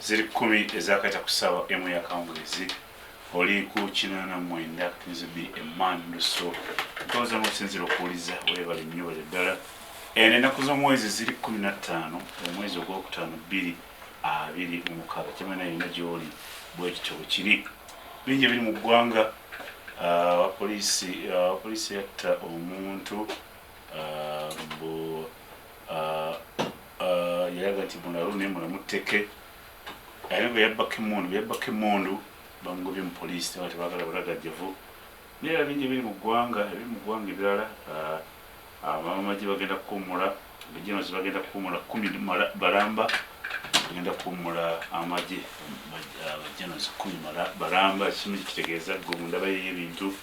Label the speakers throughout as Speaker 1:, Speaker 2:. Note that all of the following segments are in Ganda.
Speaker 1: Ziri 10 ezakayita ku ssaawa emu y'akawungeezi, oli ku 89.2 Emanduso. Ntowoza ngaosinzira okuwuliza, webale nnyo, bale ddala. Eno ennaku z'omwezi ziri 15, omwezi ogwokutaano, 2026. Kyamana yonna gy'oli bwekityo bwe kiri. Bingi ebiri mu ggwanga. Abapoliisi yatta omuntu mbu yayaga nti mulalu naye mulamutteke, ate bwe yabbako emmundu, bwe yabbako emmundu bamugobye mu poliisi nga tebagala bulagajjavu. Naye era bingi ebiri mu ggwanga, ebiri mu ggwanga ebirala. Abamagye bagenda kuwummula, ba generals bagenda kuwummula 10 balamba, bagenda kuwummula amagye, ba generals 10 balamba. Kimu kitegeeza gwe mu ndaba y'ebintu,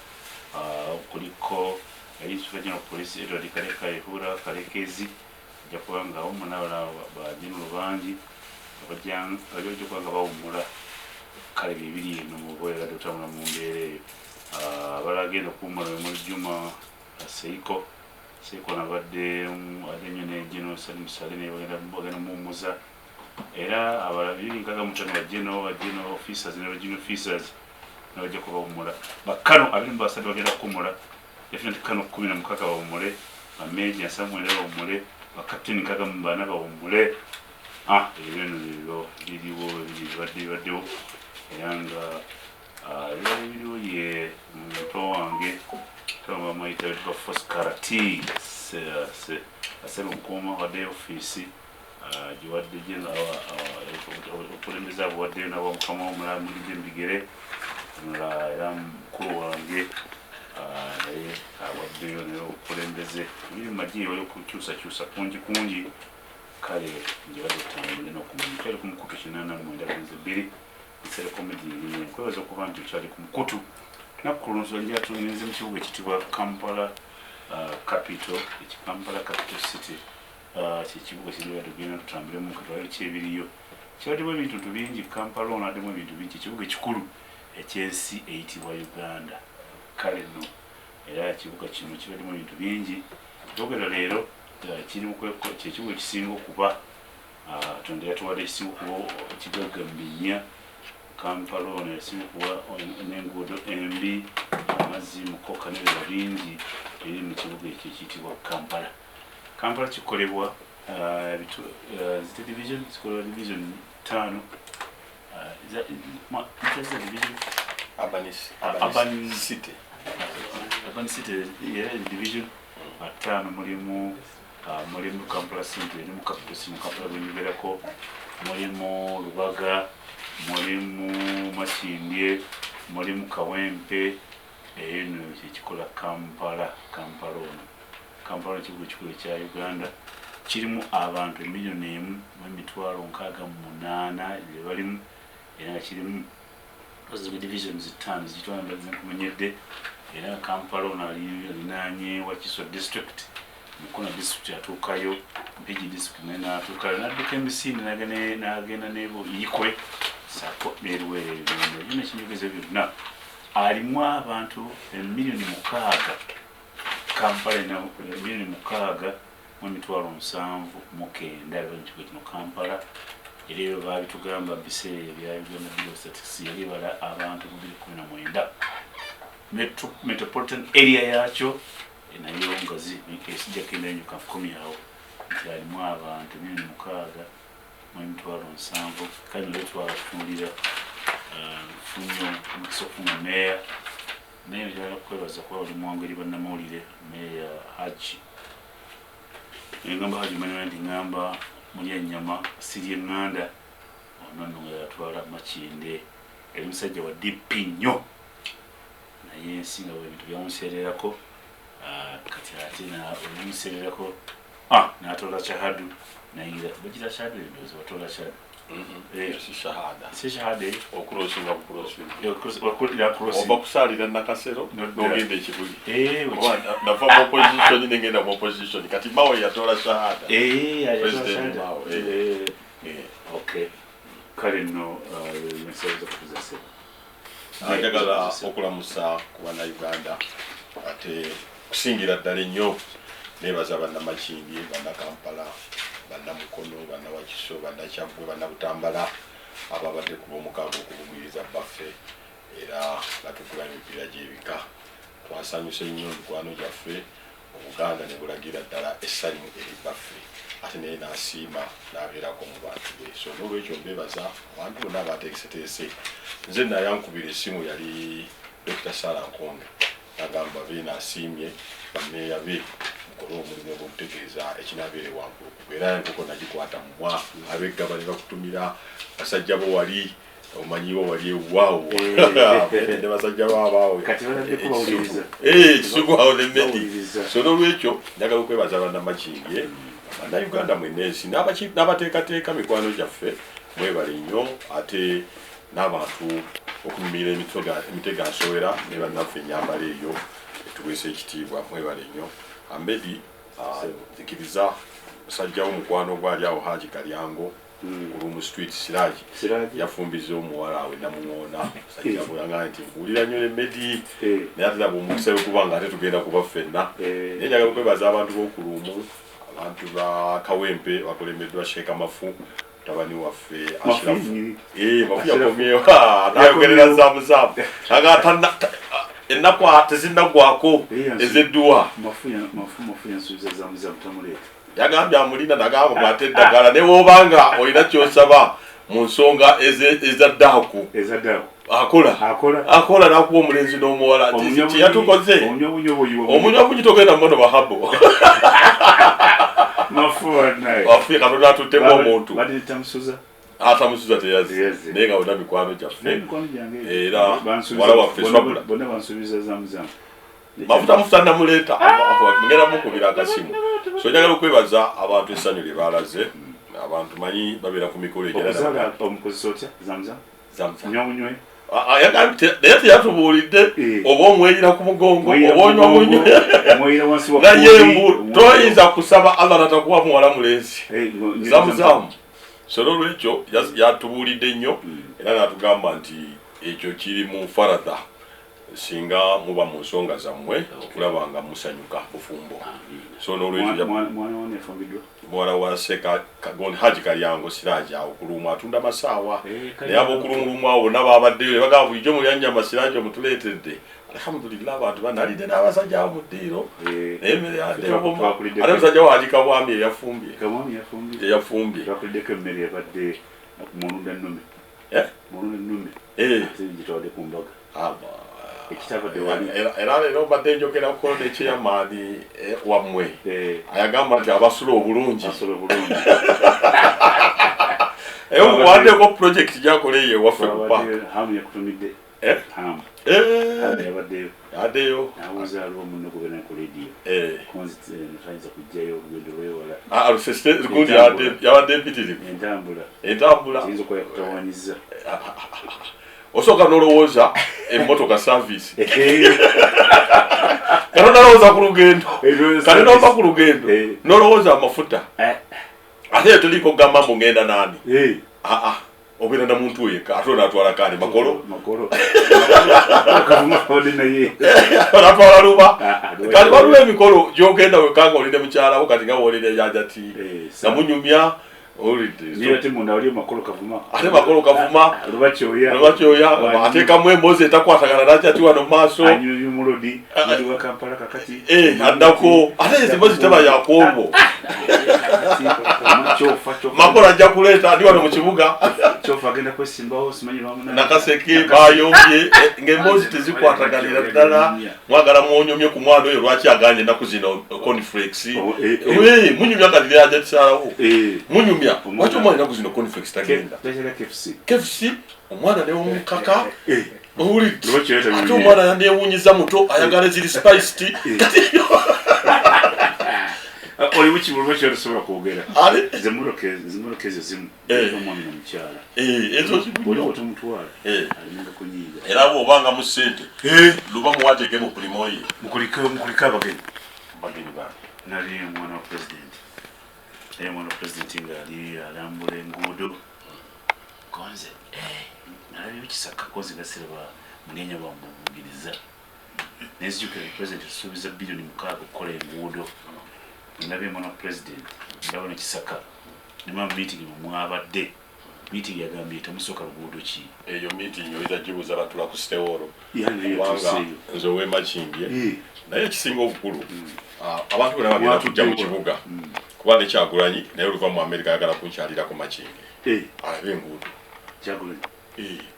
Speaker 1: kuliko Inspector General Police Edward Kale Kayihura Kalekezi, ajja kuba nga awummula, n'abalala ba general bangi bajja kuba nga bawummula. Kale bibiri eno muba oyagadde otambula mu mbeera eyo. Abalala agenda okuwummula bemuli Juma Seiko. Seiko nabadde adde nnyo ne General Salim Saleh, naye bagenda muwummuza. Era abalala 265 ba general officers ne ba junior officers nabajja kubawummula. Bakano 23 bagenda kuwummula, Lieutenant Kano 16 bawummule, ba Major 79 bawummule, ba Captain 64 bawummule. Ebyo bino byo biriwo, biri bibaddewo. Era nga ebirala ebiriwo, ye muto wange bamuyita Wilberforce Karati Aserunkuma, waddeyo ofiisi giwadde obukulembeze abuwaddeyo nabwa mukama womulala mulidde mu bigere. Era mukulu wange naye awaddeyo naye obukulembeze. Ebiri mu magye waliwo okukyusakyusa kungi kungi. Kale njebadde otambule n'okumanya kyali ku mukutu 89.2 Nsere Comedy. Nkwebaza okuba nti okyali ku mukutu. Naku kulunzo njatulinze mu kibuga ekitibwa Kampala, capital, Kampala capital city. Kyekibuga kinjebadde ogenda tutambulemu katwale ki ebiriyo. Kibaddemu ebintu bingi Kampala ono, addemu ebintu bingi, ekibuga ekikulu ekyensi eyitibwa Uganda. Kale nno era ekibuga kino kibaddemu ebintu bingi. Twogera leero kiri kyekibuga ekisinga okuba, Katonda yatuwadde, ekisinga okuba ekigagga mu binnya. Kampala ono yasinga okuba n'enguudo embi, amazzi mukoka n'ebirala bingi eri mu kibuga ekyo ekiyitibwa Kampala. Kampala kikolebwa zite division, zikolebwa division ttaano. Za division
Speaker 2: Urban city.
Speaker 1: Urban city, yeah, division ataano. Mulimu Kampala city, erimu capital city, mu Kampala bwenyogerako, mulimu Lubaga, mulimu Makindye, mulimu Kawempe. Eyo nno kyekikola Kampala. Kampala ono, Kampala ekibuga ekikulu ekya Uganda, kirimu abantu 1,668,000 bebalimu, era nga kirimu divisions ttaano zigitwala zenkumenyedde. Era Kampala ono alinaanye Wakiso District, Mukono District atuukayo, Mpigi District naye natuukayo, nadduka emisinde nagenda nebuyikwe saako neruweero. Ebyo byonna ekinyogeza byonna alimu abantu 6 million. Kampala erina 6,779,000 bali mu kibuga kino Kampala. Era ebyo baabitugamba mu biseera ebya Uganda Bureau of Statistics, yali ebala abantu mu 2019. Metropolitan area yakyo nayo ngazi, esijjako endayo kankumi awo nti alimu abantu 6,700,000. Kale naye twala kutunulira nfunye omukisa okufuna meeya, naye njagala kwebaza kuba oli mwangu eri bannamawulire. Meeya Haji, engamba Haji manyi nti ngamba mulya ennyama sirya eŋŋanda. Ono nno nga yatwala Makindye, yali musajja wa DP nnyo, naye ensi nga bwe ebintu byamuseererako. Kati ate ebimuseererako n'atoola shahadu, nayingira bagira shahadu, endowooza batoola shahadu.
Speaker 2: Si shahada.
Speaker 1: Si shahada eyo?
Speaker 2: Okucrossinga bucrossinga.
Speaker 1: Crossing.
Speaker 2: Ova kusaalira Nakasero
Speaker 1: Nodda.
Speaker 2: n'ogenda Ekibuli. Oba nava mu opposition nengenda mu opposition. Kati Mao yatoola shahada. President
Speaker 1: Mao.
Speaker 2: Mao.
Speaker 1: Okay, kale nno ensawo zakuzase.
Speaker 2: Njagala okulamusa ku Bannayuganda, ate kusingira ddala ennyo nebaza Bannamakindye, Bannakampala, Bannamukono, Bannawakiso, Bannakyaggwe, Bannabutambala. Ababadde ku lwomukaaga okubugwiriza bbaffe era nga tugula emipiira gy'ebika, twasanyuse nnyo mikwano gyaffe. Obuganda ne bulagira ddala essanyu eri bbaffe, ate naye n'asiima n'abeerako mu bantu be. So n'olwekyo mbebaza abantu bonna abateeseteese. Nze nayankubira essimu yali Dr. Sara Nkonge, nagamba beena asiimye bameeya be mukole omulimu ogw'okutegeeza ekinabeera ewankulukuku, era enkoko nagikwata mumwa. Abeggaba ne bakutumira basajja bo, wali omanyiwo wali ewaawo ne basajja baabaawo ekisugu awo ne Medi. So n'olwekyo njagala okwebaza bannamakindye, bannayuganda mwenna ensi n'abateekateeka, mikwano gyaffe, mwebale nnyo. Ate n'abantu okunyumira emitego nsowera ne bannaffe, enyambala eyo etuweesa ekitiibwa, mwebale nnyo. Amedi, nzikiriza musajja wo mukwano gwali awo Haji Kalyango ku Street, Siraji yafumbiza omuwala awe namuŋoona. Musajja bweyagamba nti nkuwulira nnyo ne Medi, naye ate laba omukisa wekubanga ate tugenda kuba ffenna. Naye njagala okwebaza abantu b'okuluumu, abantu ba Kawempe bakulembeddwa Sheeka Mafu, mutabani waffe Ashirafu. Mafu yakomyewo nayogerera zamuzamu aga ennaku tezinnaggwako ez'edduwa. Yagambye amulina, nagamba bwate eddagala ne woobanga olina kyosaba mu nsonga eza ddaaku akola akola nakuwa omulenzi n'omuwala kyeyatukoze. Omunywa bunyi togenda mumono bahabo wafuye Katonda atuttemu omuntu atamusuza teyazi, naye nga bonna mikwano gyaffe era muwala waffe Swabula mafuta mufuta namuleeta, ngenda mukubira akasimu. So njagala okwebaza abantu essanyu lye balaze. Abantu manyi babeera ku mikolo. Naye teyatubuulidde oba omweyira ku mugongo oba onywa munywe, naye mbu toyinza kusaba Allah natakuwa muwala mulenzi zamuzamu. So nolwekyo yatubuulidde nnyo era natugamba nti ekyo kiri mu faradha singa muba mu nsonga zammwe okulaba nga musanyuka bufumbo. So nolwekyo muwala wa Seka Haji Kalyango Siraji awo kulumu atunda masaawa, naye abokulumulumu awo bonna babaddeyo ne bagamba bulijjo mulya nnyama, Siraji omutuleetedde. Alhamdulillah, abantu banalidde n'abasajja abo mu ddiiro, naye emmere yaddewo. Ate musajja wa Haji Kabwami eyafumbye eyafumbye.
Speaker 1: Twakuliddeko emmere ebadde mulunda nnume, mulunda nnume gitwadde ku mbaga. Ekitavadde wali.
Speaker 2: Era leero mbadde njogerako ne chairman wammwe, ayagamba nti abasula obulungi. Eyo muwaddeko project gyakola eyo ewaffe ku
Speaker 1: paaka. Hamu yakutumidde. Hamu yabaddeyo.
Speaker 2: Yaddeyo.
Speaker 1: Nabuuza aliwo munno gubeera ku rediyo konzi tayinza kujjayo olugendo lwewala.
Speaker 2: Gundi yabadde empitirivu.
Speaker 1: Entambula.
Speaker 2: Entambula.
Speaker 1: Kiyinza okuba yakutawanyiza.
Speaker 2: Osooka n'olowooza emmotoka service, kati onalowooza ku lugendo, kati nova ku lugendo n'olowooza amafuta, ate toliiko kugamba mbu ngenda naani. Aa, obeera na muntu yekka, ate onatwala kaani makolo.
Speaker 1: Makolo kavuma kabadde naye.
Speaker 2: Onatwala luba. Kati waliwo emikolo gyogenda wekka nga oli ne mukyalawo, kati nga woolire yajati nga munyumya owulidde.
Speaker 1: Ate munda waliyo makolo kavuma.
Speaker 2: Ate makolo kavuma.
Speaker 1: Luba kyoya.
Speaker 2: Luba kyoya ateekamu emboozi etakwatagana najati wano mu maaso.
Speaker 1: Anyumya omulodi muli wa Kampala kakati.
Speaker 2: Addako ate ezo emboozi teba yakwolwo.
Speaker 1: Kyofa kyofa.
Speaker 2: Makolo ajja kuleeta ndi wano mu kibuga.
Speaker 1: Kyofa agenda kwesimbawo simanyi lwamuna.
Speaker 2: Nakaseke bayombye ng'emboozi tezikwataganira ddala. Mwagala mwonyomye ku mwana oyo lwaki aganye ennaku zino cornflakes. Munyumya kati lyaja kisalawo munyumya lwaki omwana ennaku zino cornflakes tagenda KFC, omwana newomukaka owulidde, ate omwana yandewunyiza muto ayagala eziri spiced kati.
Speaker 1: Oli bukibu lwaki tosobola kwogera zimotoka ezo zimu omwami nomukyala
Speaker 2: ezo
Speaker 1: oli otomutwala alinga kunyiiga.
Speaker 2: Era bw'obanga mu ssente luba muwateeke mu Premio ye.
Speaker 1: Mukulike abagenyi.
Speaker 2: Bagenyi bange.
Speaker 1: Nali omwana wa president, naye omwana wa president ngaali alambula enguudo konze nalabyo Kisaka konze nga siraba mugenya bwambugiriza nenzijukira president tusuubiza biliyoni 6 okukola enguudo. Ndabye omwana wa president, ndabona Kisaka nema meeting mwabadde. Meeting yagambye temusooka luguudo ki?
Speaker 2: Eyo meeting oyinza gibuuza batula ku City Hall.
Speaker 1: Yani
Speaker 2: Kubanga nze ow'emakindye. Naye ekisinga obukulu, abantu bonna bagenda kujja mu kibuga. Kuba ne Kyagulanyi naye oluva mu Amerika ayagala kunkyalira ku Makindye. Alabe enguudo.
Speaker 1: Kyagulanyi.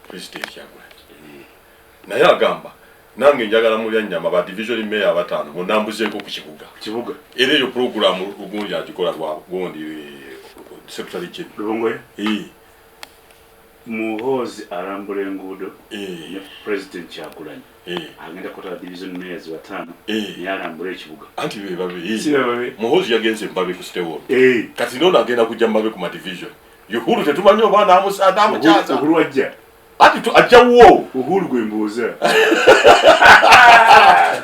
Speaker 2: President Kyagulanyi. Naye agamba nange njagala mulya nnyama ba division mayor abataano bonnambuzeeko ku kibuga.
Speaker 1: Kibuga.
Speaker 2: Era eyo program Lugundi agikola lwa gundi Secretary General.
Speaker 1: Lubongoya? Muhoozi alambula enguudo ne President Kyagulanyi. Agenda kutwala division mayors bataano naye alambula ekibuga.
Speaker 2: Anti be babe.
Speaker 1: Si be babe.
Speaker 2: Muhoozi yagenze Mbabe ku City Hall. Kati nono agenda kujja Mbabe ku ma division. Uhuru tetumanyi oba anamukyaza.
Speaker 1: Uhuru ajja.
Speaker 2: Ati ajja wo.
Speaker 1: Uhuru gwe mbuuza.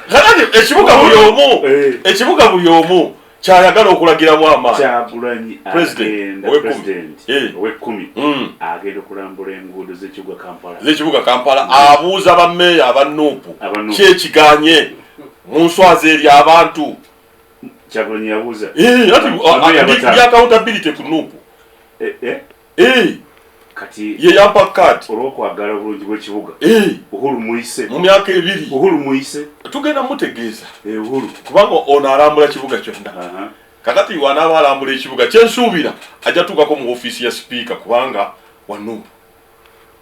Speaker 2: Kakati ekibuga buli omu. Ekibuga buli omu kyayagala okulagiramu amaanyi.
Speaker 1: Kyagulanyi
Speaker 2: President
Speaker 1: ow'ekkumi agenda okulambula enguudo z'ekibuga Kampala.
Speaker 2: Z'ekibuga Kampala abuuza bammeeya aba NUP kyekiganye mu nswaza eri abantu.
Speaker 1: Kyagulanyi yabuuza.
Speaker 2: Ati accountability ku NUP.
Speaker 1: Kati
Speaker 2: ye yampa card
Speaker 1: olw'okwagala obulungi bw'ekibuga. Uhuru muyise
Speaker 2: mu myaka ebiri.
Speaker 1: Uhuru muyise
Speaker 2: tugenda mutegeeza.
Speaker 1: Uhuru
Speaker 2: kubanga ono alambula kibuga kyonna. Kakati wanaaba alambula ekibuga kyensuubira ajja tuukako mu ofiisi ya sipiika kubanga wa NUP.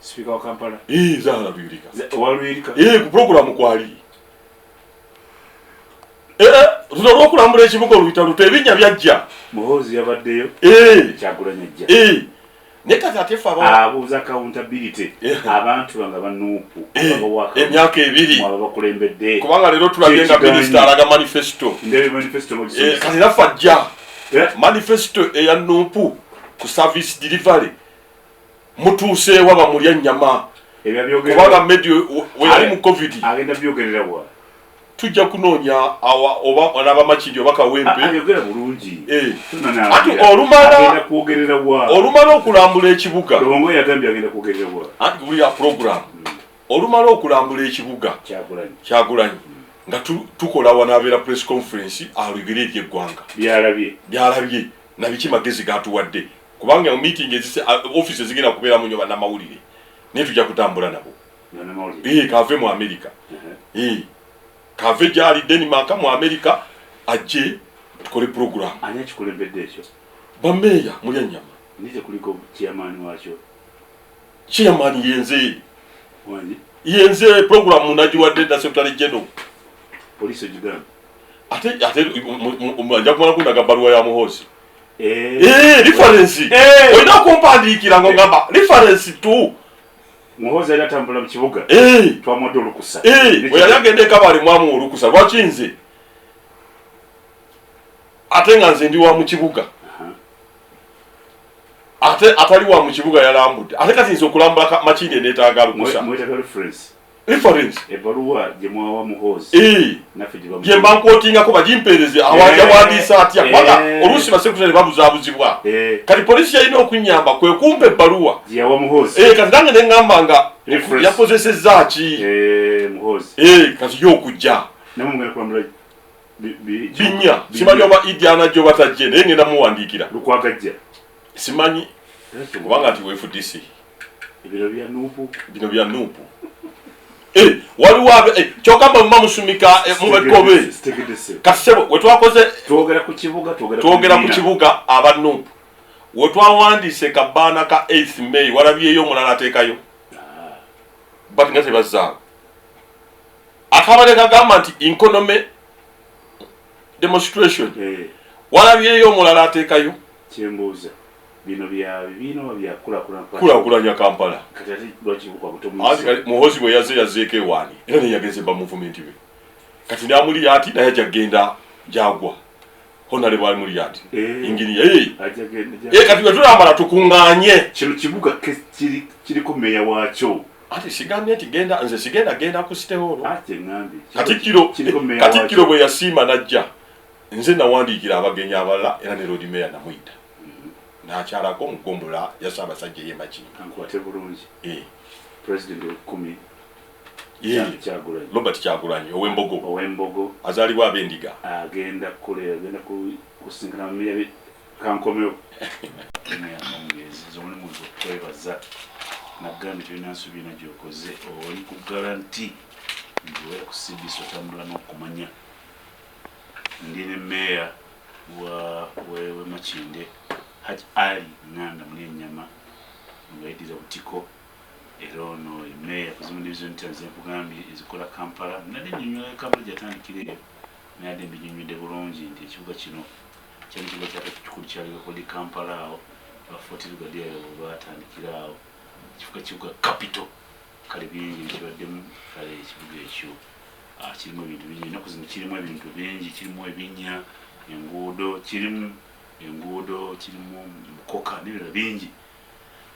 Speaker 1: Sipiika wa Kampala.
Speaker 2: Zahara Luyirika.
Speaker 1: Owa Luyirika.
Speaker 2: Ku pulogulaamu kwali. Luno olw'okulambula ekibuga oluyita luto ebinnya byajja.
Speaker 1: Muhoozi yabaddeyo. Kyagulanyi ajja.
Speaker 2: Naye kati ate ffe
Speaker 1: abuuza accountability abantu bange ba NUP
Speaker 2: emyaka ebiri
Speaker 1: abakulembedde
Speaker 2: kubanga leero tulabye nga minisita alaga manifesto.
Speaker 1: Ndebe manifesto
Speaker 2: kati naffe ajja manifesto eya NUP ku service delivery mutuuseewa bamulya nnyama kubanga medio we yali mu COVID
Speaker 1: agenda byogerera wa
Speaker 2: tujja kunoonya oba n'abamakindi oba Kawempe.
Speaker 1: Ayogera bulungi.
Speaker 2: Ati olumala okulambula ekibuga.
Speaker 1: Lubongo yagambye agenda kwogerera wa.
Speaker 2: Anti buli ya program. Olumala okulambula ekibuga. Kyagulanyi. Nga tukola wanabeera press conference alugere eri eggwanga.
Speaker 1: Byalabye.
Speaker 2: Byalabye. Na biki magezi gatuwadde. Kubanga mu meeting ezise office ezigenda kubeeramu nnyo bannamawulire. Naye tujja kutambula nabo. Kave mu America. Kave gyali Denmark mu America ajje tukole program.
Speaker 1: Ani akikulembedde ekyo?
Speaker 2: Bameeya mulya nnyama.
Speaker 1: Ndize kuliko chairman wakyo.
Speaker 2: Chairman yenze.
Speaker 1: Wangi?
Speaker 2: Yenze program nagiwadde dda Secretary General.
Speaker 1: Poliisi ogigamba.
Speaker 2: Ate nja kumala kundaga bbaluwa ya Muhoozi. Reference. Olina okumpandiikira ng'ogamba reference to.
Speaker 1: Muhoozi yali atambula mu kibuga. Twamuwadde olukusa.
Speaker 2: Bwe yali agenda e Kabale mwamuwa olukusa. Lwaki nze? Ate nga nze ndi wa mu kibuga. Ate atali wa mu kibuga yalambudde. Ate kati nze okulambula Makindye neetaaga lukusa.
Speaker 1: Mwetaaga reference.
Speaker 2: Reference.
Speaker 1: Ebbaluwa gye mwawa Muhoozi. Naffe gye
Speaker 2: Gye mba nkootingako bagimpeereze awandiisa atya kubanga oluusi basekretary babuzaabuzibwa. Kati poliisi yalina okunnyamba kwe kumpa ebbaluwa.
Speaker 1: Gye yawa Muhoozi.
Speaker 2: Kati nange ne ŋŋamba nga yakozesezza ki?
Speaker 1: Muhoozi.
Speaker 2: Kati ye okujja.
Speaker 1: Namwe mugenda kulambula
Speaker 2: binnya. Simanyi oba Idi anajja oba tajje naye ngenda muwandiikira.
Speaker 1: Lukwago ajja.
Speaker 2: Simanyi kubanga nti weFDC.
Speaker 1: Ebiro bya NUP.
Speaker 2: Bino bya NUP. Waliwo kyokamba muma musumika mubekobe. Kati ssebo we twakoze
Speaker 1: twogera ku kibuga,
Speaker 2: twogera ku kibuga aba NUP. We twawandiise kabaana ka 8th May walabyeyo omulala ateekayo. But nga tebazzaawo. Akabale kagamba nti economy demonstration. Walabyeyo omulala ateekayo.
Speaker 1: Kyembuuza. Bino bya bibiina oba bya
Speaker 2: kulaakulanya Kampala.
Speaker 1: Kati ate lwaki bukwa
Speaker 2: Muhoozi bwe yazze yazzeeko ewaani era naye yagenze ba movement be. Kati n'amuli ati naye ajja kugenda gy'agwa. Honorable ali ati. Engineer. Kati bwe tulambala tukuŋŋaanye.
Speaker 1: Kino kibuga kiriko meeya waakyo.
Speaker 2: Ati sigambye nti genda nze sigenda genda ku City Hall.
Speaker 1: Ate ŋŋambye.
Speaker 2: Katikkiro bwe yasiima n'ajja nze nawandiikira abagenyi abalala era ne Lord Mayor namuyita. N'akyalako mu ggombolola ya Ssaabasajja ey'e Makindye.
Speaker 1: Ankwate bulungi. President w'ekkumi Kyagulanyi.
Speaker 2: Robert Kyagulanyi ow'Embogo.
Speaker 1: Ow'Embogo.
Speaker 2: Azaalibwa ab'Endiga.
Speaker 1: Agenda kusinkana meeya kankomewo. Nze omulimu gwe okwebaza nagambye tolina nsobi yonna gy'okoze, oli ku guarantee nti obeera ku CBC otambula n'okumanya. Ndi ne meeya wa we Makindye, Hajj Ali Nganda Mulyennyama, nga yeddira Butiko, era ono ye meeya ku zimu division ttaano ze nkugambye ezikola Kampala. Nali nnyonnyola Kampala gyatandikira eyo, naye ate mbinnyonnyodde bulungi nti ekibuga kino kyali kibuga kyate kikulu, kyalikakodi Kampala awo ba Fort Lugard awo batandikira awo, kifuka kibuga capital. Kale bingi bikibaddemu. Kale ekibuga ekyo kirimu ebintu bingi ennaku zino, kirimu ebintu bingi, kirimu ebinnya, enguudo, kirimu enguudo, kirimu mukoka n'ebirala bingi.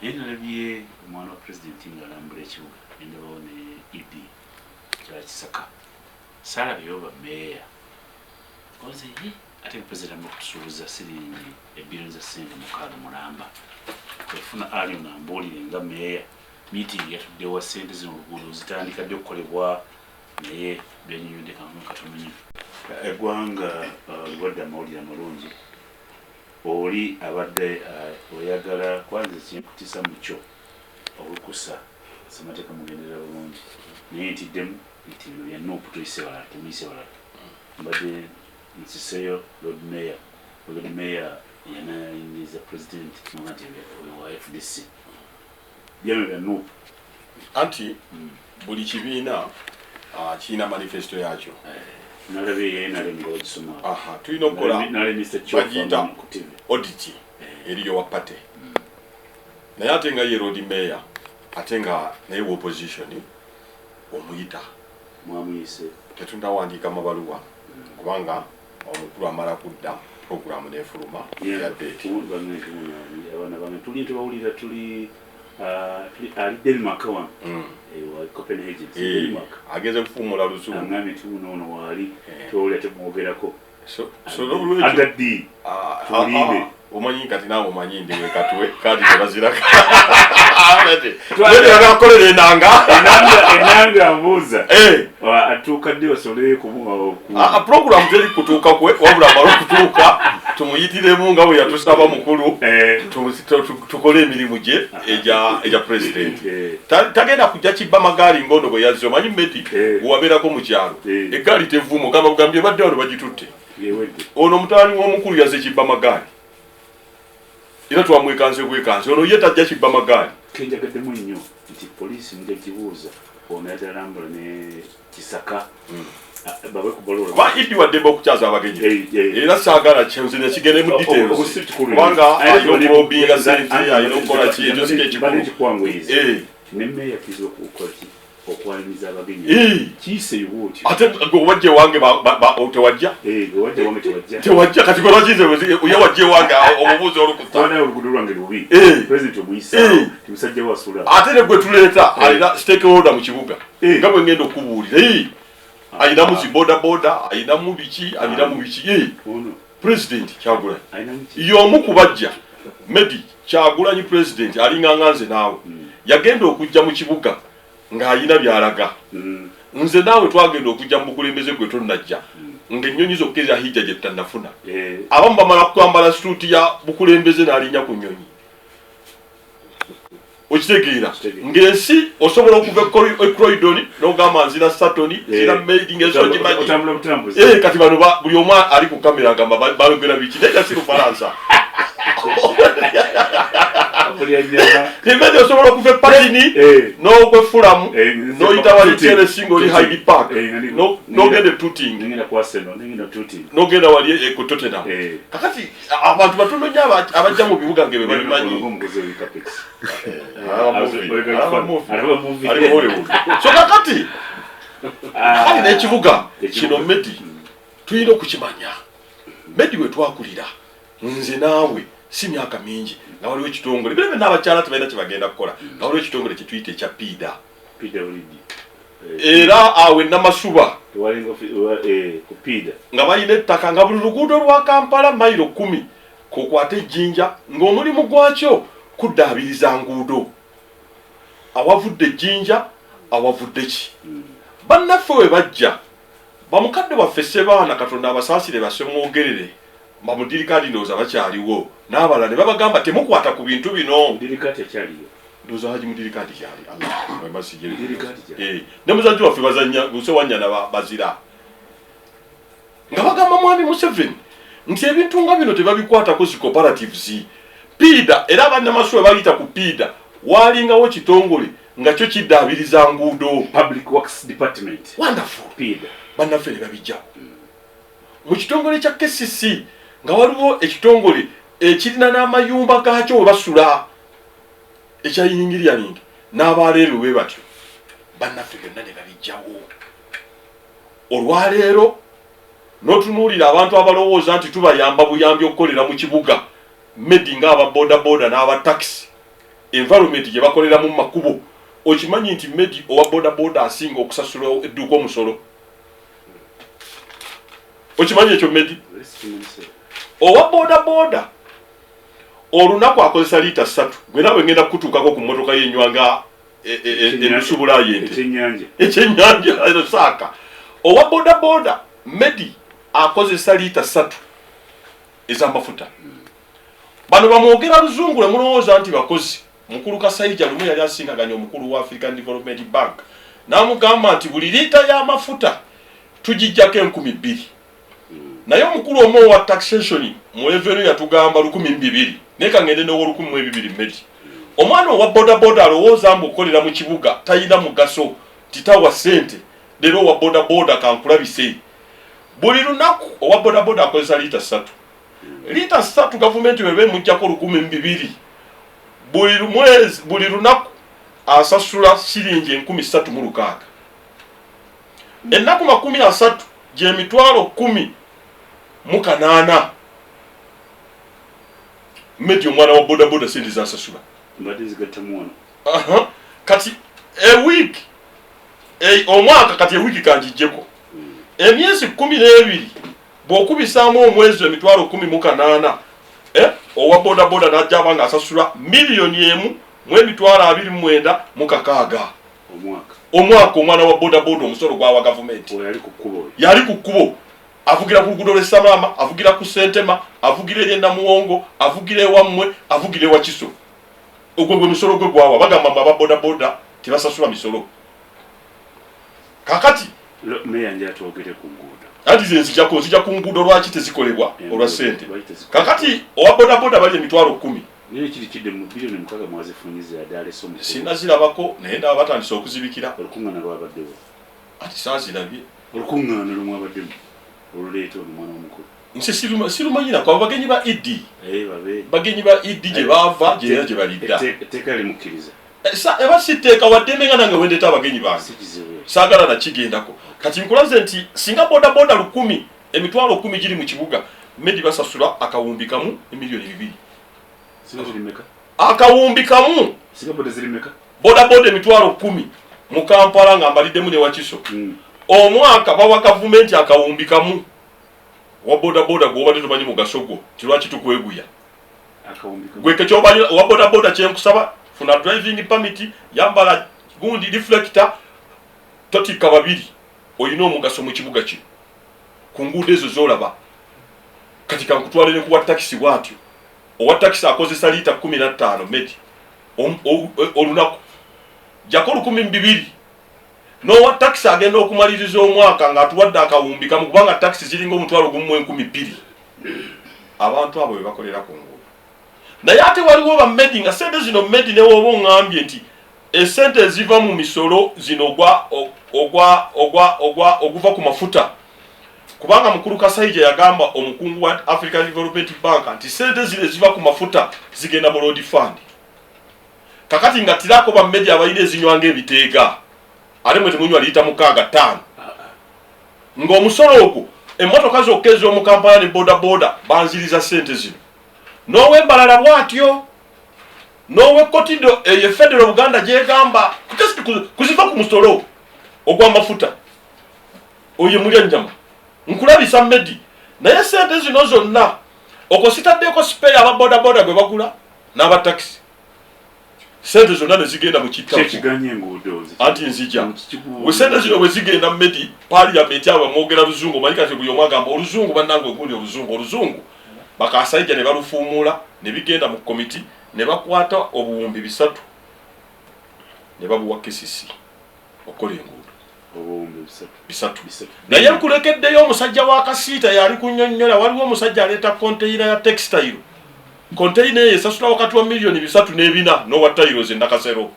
Speaker 1: Naye nalabye omwana wa pulezidenti ng'alambula ekibuga, nendabawo ne ED Kyala Kisaka, saalabyeyo bameeya oze ye. Ate pulezidenti amma okutusuubuza siringi ebiliyoni za ssente 6 mulamba efuna ali nga mbuulire nga meeya, meeting yatuddewa, ssente zino oluguudo zitandika ddi okukolebwa? Naye byannyonnyodde kankume katono nnyo. Eggwanga liwadde amawulire amalungi. Oli abadde oyagala kwanza ekinkutisa mu kyo olukusa ssemateeka mugenderera bulungi, naye ntiddemu nti bino bya NUP, tuyise balala, temuyise balala. Mbadde nsiseyo Lord Mayor. Lord Mayor yanayingiza president nga nti oyo wa FDC, byano bya NUP.
Speaker 2: Anti buli kibiina kirina manifesto yakyo.
Speaker 1: Nalabye ye NRM nga bagisoma.
Speaker 2: Aha, tulina okukola
Speaker 1: nalabye Mr. Chofa
Speaker 2: bagiyita
Speaker 1: ku TV.
Speaker 2: Audit eriyo wa party, naye ate nga ye Lord Mayor, ate nga naye wa opposition omuyita.
Speaker 1: Mwamuyise?
Speaker 2: Tetunawandiika mabaluwa kubanga omukulu amala kudda, programu nefuluma ya date.
Speaker 1: Abaana bange tuli tubawulira, tuli tuli ali Denmark wano. Wa Copenhagen, si Denmark.
Speaker 2: Agenze kufuumula luzungu.
Speaker 1: Aŋŋambye nti uno ono waali.
Speaker 2: Eh.
Speaker 1: Tubawulira, temwogerako.
Speaker 2: So n'olwekyo
Speaker 1: Aga ddi? Tulinde.
Speaker 2: Omanyi kati naawe omanyi ndi wekatwe kati tebaziraka akolera enanga.
Speaker 1: Enanga mbuuza.
Speaker 2: Eh.
Speaker 1: Atuuka ddi basobole
Speaker 2: Program teri kutuuka kwe, wabula amala okutuuka tumuyitiremu nga bwe yatusaba mukulu,
Speaker 1: Eh,
Speaker 2: tukole emirimu gye egya president.
Speaker 1: Eh,
Speaker 2: Tagenda kujja kibba magaali ngono bwe yazze. Omanyi medi
Speaker 1: Eh.
Speaker 2: wewabeerako mu kyalo,
Speaker 1: Eh.
Speaker 2: eggaali tevuuma, ogamba bugambye ebadde wano bagitutte.
Speaker 1: Yewedde.
Speaker 2: Ono mutabani w'omukulu yazze kibba magaali, era twamwekanze bwekanze. Ono ye tajja kibba magaali.
Speaker 1: Kenjagaddemu nnyo nti poliisi mujja gibuuza ono yatalambula ne Kisaka. Babe ku balola.
Speaker 2: Kuba idi waddembe okukyaza abagenyi.
Speaker 1: Eh, eh.
Speaker 2: Era saagala nze nekigende mu details, kubanga alina okulobinga sente, alina okukola ki, ekyo si kyekikulu.
Speaker 1: Kyekikwanguyiza.
Speaker 2: Eh.
Speaker 1: Ne meeya kiza okukola ki, okwaniriza abagenyi.
Speaker 2: Eh.
Speaker 1: Kiise bwotyo.
Speaker 2: Ate gwe wajja ewange tewajja.
Speaker 1: Eh, gwe wajja wange tewajja.
Speaker 2: Tewajja. Kati gwe lwakize ye wajja ewange omubuuzi olukusa?
Speaker 1: Kubanga oluguudo lwange lubi.
Speaker 2: Eh.
Speaker 1: President omuyisaawo
Speaker 2: Eh.
Speaker 1: ti musajja wasula.
Speaker 2: Ate ne gwe tuleeta alina stakeholder mu kibuga,
Speaker 1: Eh.
Speaker 2: nga bwe ngenda okubuulira. Eh. Ayinamu zi boda boda, ayinamu biki, ayinamu biki. Eh.
Speaker 1: Ono
Speaker 2: President Kyagulanyi
Speaker 1: alinamu ki?
Speaker 2: y'omu ku bajja medi Kyagulanyi. President alinganga nze naawe, yagenda okujja mu kibuga ng'ayina by'alaga. Nze naawe twagenda okujja mu bukulembeze gwe tonnajja, ng'ennyonyi zokka eza hijja gye tutannafuna.
Speaker 1: Eh,
Speaker 2: Abamu bamala kwambala suuti ya bukulembeze n'alinnya ku nnyonyi. Okitegeera?
Speaker 1: Kitegeera.
Speaker 2: Ng'ensi osobola okuva e Croydon n'ogamba nzira Sutton, nzira Maid, ng'ensi ogimanyi.
Speaker 1: Otambula butambuzi.
Speaker 2: Eh, kati bano buli omu ali ku kamera agamba bayogera biki, naye si Lufalansa.
Speaker 1: Bulya nyama.
Speaker 2: Imagine osobola okuva e Putney
Speaker 1: Eh.
Speaker 2: n'ogwa e Fulham,
Speaker 1: Eh,
Speaker 2: n'oyita wali
Speaker 1: Tooting.
Speaker 2: Chelsea ng'oli
Speaker 1: Tooting.
Speaker 2: Hyde Park,
Speaker 1: Eh,
Speaker 2: n'ogenda e Tooting,
Speaker 1: nengenda ku Arsenal, nengenda Tooting.
Speaker 2: N'ogenda wali ku Tottenham.
Speaker 1: Eh.
Speaker 2: Kakati abantu batono nnyo abajja mu bibuga ng'ebyo babimanyi.
Speaker 1: Omuguzi w'e Capex.
Speaker 2: Alaba movie. Alaba movie.
Speaker 1: Alaba movie.
Speaker 2: Ali mu Hollywood. So kakati kali n'ekibuga
Speaker 1: Ekibuga.
Speaker 2: kino medi tulina okukimanya. Medi we twakulira nze naawe si myaka mingi, nga waliwo ekitongole bino byonna abakyala tebalina kyebagenda kukola, nga waliwo ekitongole kyetuyita ekya PIDA.
Speaker 1: PWD.
Speaker 2: Era awo enamasuba
Speaker 1: Tewalinga ku PIDA.
Speaker 2: Nga balina ettaka nga buli luguudo lwa Kampala mayiro 10 kokwata ejjinja, ng'omulimu gwakyo kuddaabiriza nguudo, awavudde ejjinja, awavudde ki. Bannaffe we bajja, bamukadde baffe Sebaana, Katonda abasaasire, basemwogerere. Bamudirikati ndowooza bakyaliwo n'abalala ne babagamba temukwata ku bintu bino.
Speaker 1: Mudirikati akyaliyo?
Speaker 2: Ndowooza Haji Mudirikati kyali. Ne muzajja waffe bazanya Ssewanyana bazira nga bagamba Mwami Museveni nti ebintu nga bino tebabikwatako zi cooperatives PIDA. Era abannamasuwe bayita ku PIDA, walingawo kitongole nga kyo kiddaabiriza nguudo.
Speaker 1: Public Works Department.
Speaker 2: Wonderful.
Speaker 1: PIDA.
Speaker 2: Bannaffe ne babijjawo. Mu kitongole kya KCC nga waliwo ekitongole ekirina n'amayumba gaakyo we basula, ekya engineering n'abaleero bwe batyo, bannaffe byonna ne babijjawo. Olwaleero n'otunuulira abantu abalowooza nti tubayamba buyambi okukolera mu kibuga, medi ng'aba bodaboda n'aba taxi, environment gye bakoleramu mu makubo. Okimanyi nti medi owa bodaboda asinga okusasula edduuka omusolo? Okimanyi ekyo, medi owa bodaboda olunaku akozesa liita 3? Gwe naawe ngenda kukutuukako ku mmotoka yenywa nga enusubula yente.
Speaker 1: Ekyennyanja.
Speaker 2: Ekyennyanja saaka. Owa bodaboda medi akozesa liita 3 ez'amafuta. Bano bamwogera luzungu lwe mulowooza nti bakozi. Mukulu Kasaija lumu yali asingaganya omukulu wa African Development Bank n'amugamba nti buli liita y'amafuta tugijjako 2000, naye omukulu omu owa taxation mu revenue yatugamba 1200, naye kangende n'owa 1200. Medi omwana owa bodaboda alowooza mbu okukolera mu kibuga talina mugaso, titawa ssente. Leero owa bodaboda kankulabise, buli lunaku owa bodaboda akozesa liita 3. Liita 3 gavumenti bweba emuggyako 1200, buli mwezi, buli lunaku asasula siringi 3600. Ennaku 30 gy'emitwalo 18. Medi omwana wa bodaboda sente zasasula.
Speaker 1: Mbadde nzigattamu wano.
Speaker 2: Aha. Kati ewiiki, omwaka, kati ewiiki kanjijjeko emyezi 12, bw'okubisaamu omwezi emitwalo 18, owa bodaboda najja aba nga asasula 1,029,600.
Speaker 1: Omwaka?
Speaker 2: Omwaka. Omwana wa bodaboda omusolo gwawa gavumenti.
Speaker 1: Oyo ali ku kkubo oyo.
Speaker 2: Yali ku kkubo, avugira ku luguudo lw'e Samaama, avugira ku Sentema, avugira eri enamuwongo, avugira ewammwe, avugira ewa Kiso. Ogwo gwe musolo gwe gwawa. Bagamba mbu aba bodaboda tebasasula misolo. Kakati
Speaker 1: Meya nja twogere ku nguudo.
Speaker 2: Anti ze nzijako, nzija ku nguudo lwaki tezikolebwa olwa ssente.
Speaker 1: Lwaki tezikolebwa?
Speaker 2: Kakati owa bodaboda bali 10,000.
Speaker 1: Naye kiri kidde mu biliyoni 6 mwazifunyiza yadde alese omukulu.
Speaker 2: Sinazirabako, naye ndaba batandise okuzibikira.
Speaker 1: Olukuŋŋaana lwabaddewo?
Speaker 2: Ati saazirabye.
Speaker 1: Olukuŋŋaana lwemwabaddemu oluleeta ono omwana w'omukulu.
Speaker 2: Nse sirumanyirako abo bagenyi ba Idi.
Speaker 1: Babe.
Speaker 2: Bagenyi ba Idi gye baava gyera gye balidda.
Speaker 1: Etteeka limukkiriza.
Speaker 2: Eba si tteeka, waddembe nga nange wendeeta abagenyi bange.
Speaker 1: Si kizibu.
Speaker 2: Saagala nakigendako. Kati nkulaze nti singa bodaboda 1000, 10,000 giri mu kibuga, medi basasula akawumbi kamu 2 million.
Speaker 1: Singa ziri meka?
Speaker 2: Akawumbi kamu.
Speaker 1: Singa boda ziri meka?
Speaker 2: Bodaboda 10,000 mu Kampala nga mbaliddemu ne Wakiso, omwaka bawa gavumenti akawumbi kamu. Owa bodaboda gwobadde tomanyi mugaso gwo ti lwaki tukweguya.
Speaker 1: Akawumbi kamu.
Speaker 2: Gwe kekyomanyi owa bodaboda, kyenkusaba funa driving permit, yambala gundi reflector, totikka babiri. Olina omugaso mu kibuga kino ku nguudo ezo zolaba. Kati kankutwale ne kuwa takisi bwatyo. Owa takisi akozesa liita 15 medi olunaku, jako 1200. N'owa takisi agenda okumaliriza omwaka ng'atuwadde akawumbi kamu, kubanga takisi ziringa 10,200. Abantu abo be bakolera ku nguudo. Naye ate waliwo bamedi nga sente zino, medi newooba oŋŋambye nti esente eziva mu misolo zino ogwa ogwa ogwa ogwa oguva ku mafuta, kubanga mukulu Kasaija yagamba omukungu wa African Development Bank nti sente zino eziva ku mafuta zigenda mu road fund. Kakati nga tirako bamedi abalina ezinywanga ebiteega, ate mwe temunywa liita 6, 5, ng'omusolo ogwo emmotoka zokka ez'omu Kampala ne bodaboda banziriza sente zino. N'ow'embalala bw'atyo, n'ow'ekotido eyo efedero Buganda gyegamba just kuziva ku musolo ogw'amafuta oyo mulya nnyama. Nkulabisa medi, naye sente zino zonna okwo sitaddeko spare aba bodaboda gwe bagula n'abatakisi, sente zonna ne zigenda mu kittafu.
Speaker 1: Kyekiganya enguudo.
Speaker 2: Anti nzija bwe sente zino bwe zigenda, medi parliament abo bamwogera luzungu, omanyi kati buli omu agamba oluzungu, bannange ogundi oluzungu oluzungu. Bakasaija ne balufuumuula ne bigenda mu komiti, ne bakwata obuwumbi 3 ne babuwa KCC okukola enguudo.
Speaker 1: Obuwumbi 3.
Speaker 2: 3.
Speaker 1: 3.
Speaker 2: Naye nkulekeddeyo omusajja wa Kasiita yali kunnyonnyola. Waliwo omusajja aleeta konteyina ya textile, konteyina eyo esasula wakati wa miliyoni 3 n'ebina n'owa tiles endakasero.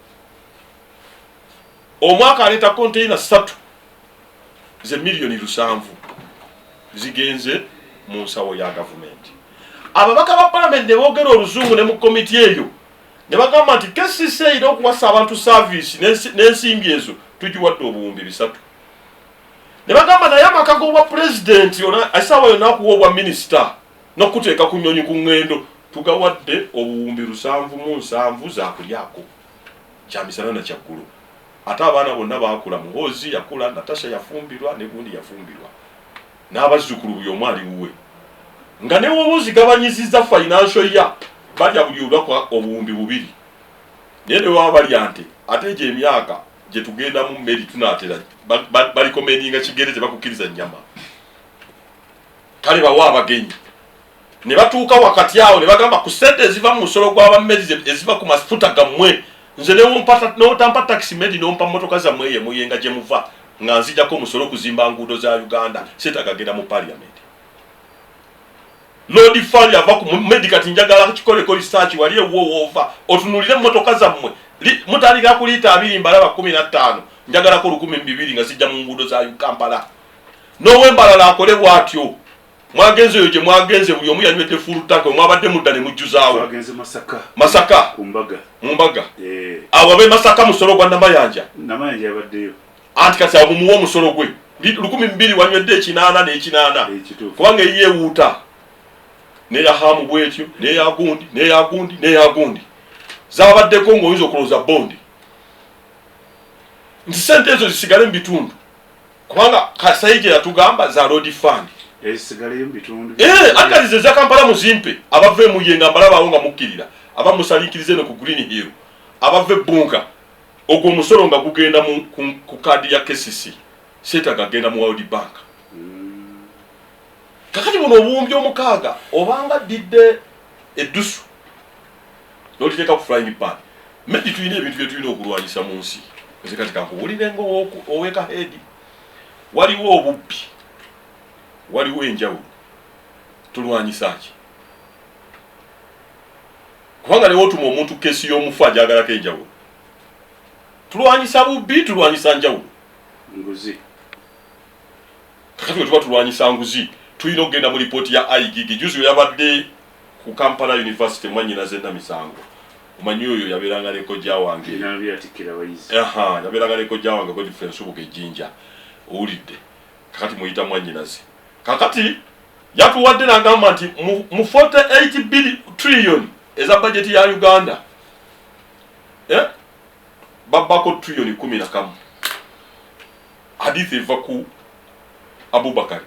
Speaker 2: Omwaka aleeta konteyina 3 ze miliyoni 7 zigenze mu nsawo ya gavumenti. Ababaka ba palamenti ne boogera oluzungu ne mu komiti eyo ne bagamba nti KCC erina okuwasa abantu service n'ensimbi ezo tugiwadde obuwumbi 3. Ne bagamba naye amaka g'obwa pulezidenti essaawa yonna akuwa obwa minisita n'okuteeka ku nnyonyi ku ŋŋendo, tugawadde obuwumbi 77 zakulyako kyamisana na kyaggulo. Ate abaana bonna baakula, Muhoozi yakula, Natasha yafumbirwa, ne gundi yafumbirwa, n'abazzukulu buli omu ali wuwe, nga ne woba ozigabanyiziza financial year balya buli olunaku obuwumbi 2. Naye ne baba balya nte, ate egyo emyaka gye tugendamu mmeri tunaatera barecommendinga kigere, tebakukkiriza nnyama. Kale bawa abagenyi ne batuuka wakati awo ne bagamba ku sente eziva mu musolo gw'abammeri eziva ku mafuta gammwe, nze newotampa takisi medi nompa motoka zammwe eyo emuyenga gye muva nga nzijako omusolo okuzimba nguudo za Uganda, seetagagenda mu parliament. Road fund ava ku medi. Kati njagala kikoleko research wali ewuwo woova otunulire emmotoka zammwe. Mutandikira ku liita 20, mbalaba 15, njagalako 1200 nga zijja mu nguudo za Kampala. N'owembalala akole bw'atyo. Mwagenze eyo gye mwagenze, buli omu yanywedde full tank, mwabadde mudda ne mujjuzaawo.
Speaker 1: Twagenze Masaka.
Speaker 2: Masaka.
Speaker 1: Ku mbaga.
Speaker 2: Mu mbaga.
Speaker 1: Eh.
Speaker 2: Awo abe Masaka musolo gwa Namayanja.
Speaker 1: Namayanja yabaddeyo.
Speaker 2: Anti kati awo mumuwe omusolo gwe 1200, wanywedde 80 n'ekinana.
Speaker 1: Ekituufu.
Speaker 2: Kubanga eyeewuuta neyahamu bwetyo, neyagundi, neyagundi, neyagundi zabaddeko ng'oyinza okulowooza bondi nti sente ezo zisigale mu bitundu, kubanga Kasaija yatugamba za road fund.
Speaker 1: Ezisigaleyo mu bitundu.
Speaker 2: Eh, akalize eza Kampala muzimpe. Abava emuye nga mbalabaawo nga mukkirira, aba musalinkiriza eno ku Green Hill, abava ebbunka, ogwo omusolo nga gugenda ku kaadi ya KCC, seetaga genda mu World Bank. Kakati buno obuwumbi 6 obanga ddidde eddusu n'oliteeka ku frying pan. Maybe tulina ebintu bye tulina okulwanyisa mu nsi. Nze kati kankubuulire nga owekaheedi, waliwo obubbi, waliwo enjawulo. Tulwanyisa ki? Kubanga newootuma omuntu case y'omufu ajagalako enjawulo. Tulwanyisa bubbi, tulwanyisa njawulo?
Speaker 1: Nguzi.
Speaker 2: Kakati bwe tuba tulwanyisa nguzi, tulina okugenda mu lipooti ya IGG. Juzi we yabadde ku Kampala University, mwanyinaze Namisango, omanyi oyo yabeeranga ne kojja wange.
Speaker 1: Nabyo yatikkira abayizi.
Speaker 2: Aha, yabeeranga ne kojja wange Godfrey Nsubuga ejjinja, owulidde? Kakati muyita mwanyinaze. Kakati yatuwadde n'agamba nti mu 48 trillion eza bajeti ya Uganda, eh? Babbako trillion 11. Hadithi eva ku Abubakari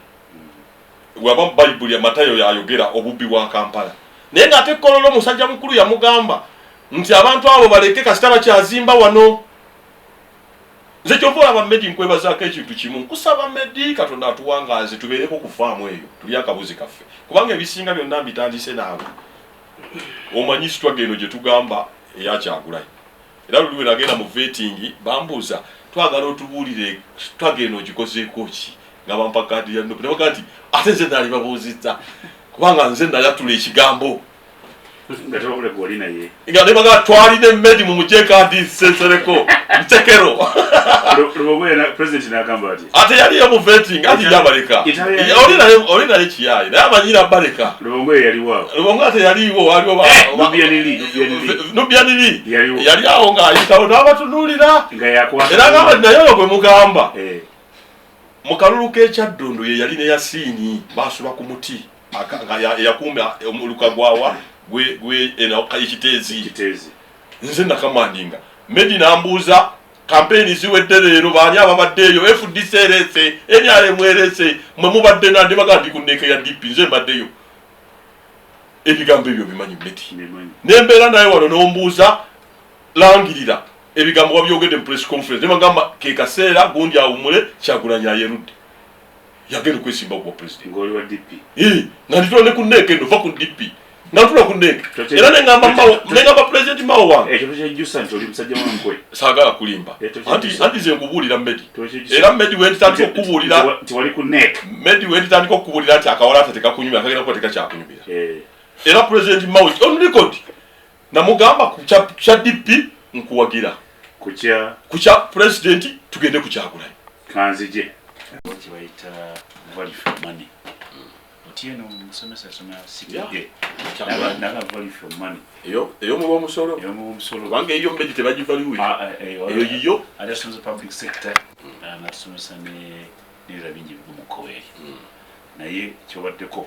Speaker 2: waba Bayibuli ya Matayo yayogera obubbi bwa Kampala, naye ng'ate Kololo omusajja mukulu yamugamba nti abantu abo baleke kasita bakyazimba wano. Nze kyova olaba Medi nkwebazaako ekintu kimu, nkusaba Medi, Katonda atuwangaaze tubeereko ku faamu eyo tulye akabuzi kaffe, kubanga ebisinga byonna mbitandise naawe. Omanyi struggle eno gye tugamba eyakyagulanyi, era luli we nagenda mu vetting bambuuza, twagala otubuulire struggle eno ogikozeeko ki, nga bampa kaadi ya NUP, nebaga nti ate nze naali babuuzizza kubanga nze nayatula ekigambo.
Speaker 1: Nga tebakule gwoli naye.
Speaker 2: Nga nebaga twalina emmedi mu mujeekaadi nsensereko ntekero.
Speaker 1: Lubogwe president n'agamba ati
Speaker 2: Ate yaliyo mu vetting ati yabaleka. Oli naye kiyayi naye amanyira baleka.
Speaker 1: Lubogwe yaliwo awo.
Speaker 2: Lubongo ate yaliwo, waliwo
Speaker 1: Nubian Li, Nubian Li.
Speaker 2: Nubian Li.
Speaker 1: Yaliwo.
Speaker 2: Yali awo ng'ayitawo n'abatunuulira.
Speaker 1: Nga yakwata.
Speaker 2: Era ngamba nti naye oyo gwe mugamba mu kalulu k'ekyaddondo ye yali ne Yasiini baasuba ku muti nga eyakumba omuluka gwawa gwe eno ekiteezi.
Speaker 1: Kiteezi.
Speaker 2: Nze nakamandinga Medi nambuuza, kampeyini ziwedde leero, baani ababadde eyo? FDC erese, NRM erese, mwe mubadde nande? Baga ndi ku NEC ya DP, nze mbaddeyo. Ebigambo ebyo bimanyi Medi.
Speaker 1: Mbimanyi.
Speaker 2: Nembeera naye wano nombuuza, langirira ebigambo wabyogedde mu press conference, nebagamba ke kaseera gundi awumule, Kyagulanyi ayerudde. Yagenda okwesimba kuwa president.
Speaker 1: Ng'oli wa DP.
Speaker 2: Nga nditula ne ku NEC eno, va ku DP nga ntula ku NEC. Era nengamba Mao, nengamba President Mao wange.
Speaker 1: Ekyo tokyejjusa nti oli musajja wankwe.
Speaker 2: Saagala kulimba. Anti nze nkubuulira Medi. Era Medi we ntitandika okukubuulira.
Speaker 1: Nti wali ku NEC.
Speaker 2: Medi we ntitandika okukubuulira nti akawalaata tekakunyumira, kagenda kuba tekakyakunyumira. Era President Mao on record namugamba ku kya DP nkuwagira. Ku kya President tugende ku Kyagulanyi.
Speaker 1: Kanzije. Kibayita value for money. Otieno musomesa asoma CPA. Naga value for money.
Speaker 2: Eyo eyomuwa omusolo.
Speaker 1: Eyomuwa omusolo.
Speaker 2: Kubanga eyo Medi tebagivaluye. Eyo yiyo.
Speaker 1: Ate asomesa public sector. N'atusomesa n'ebirala bingi ebigwa mu kkowe eryo. Naye kyobaddeko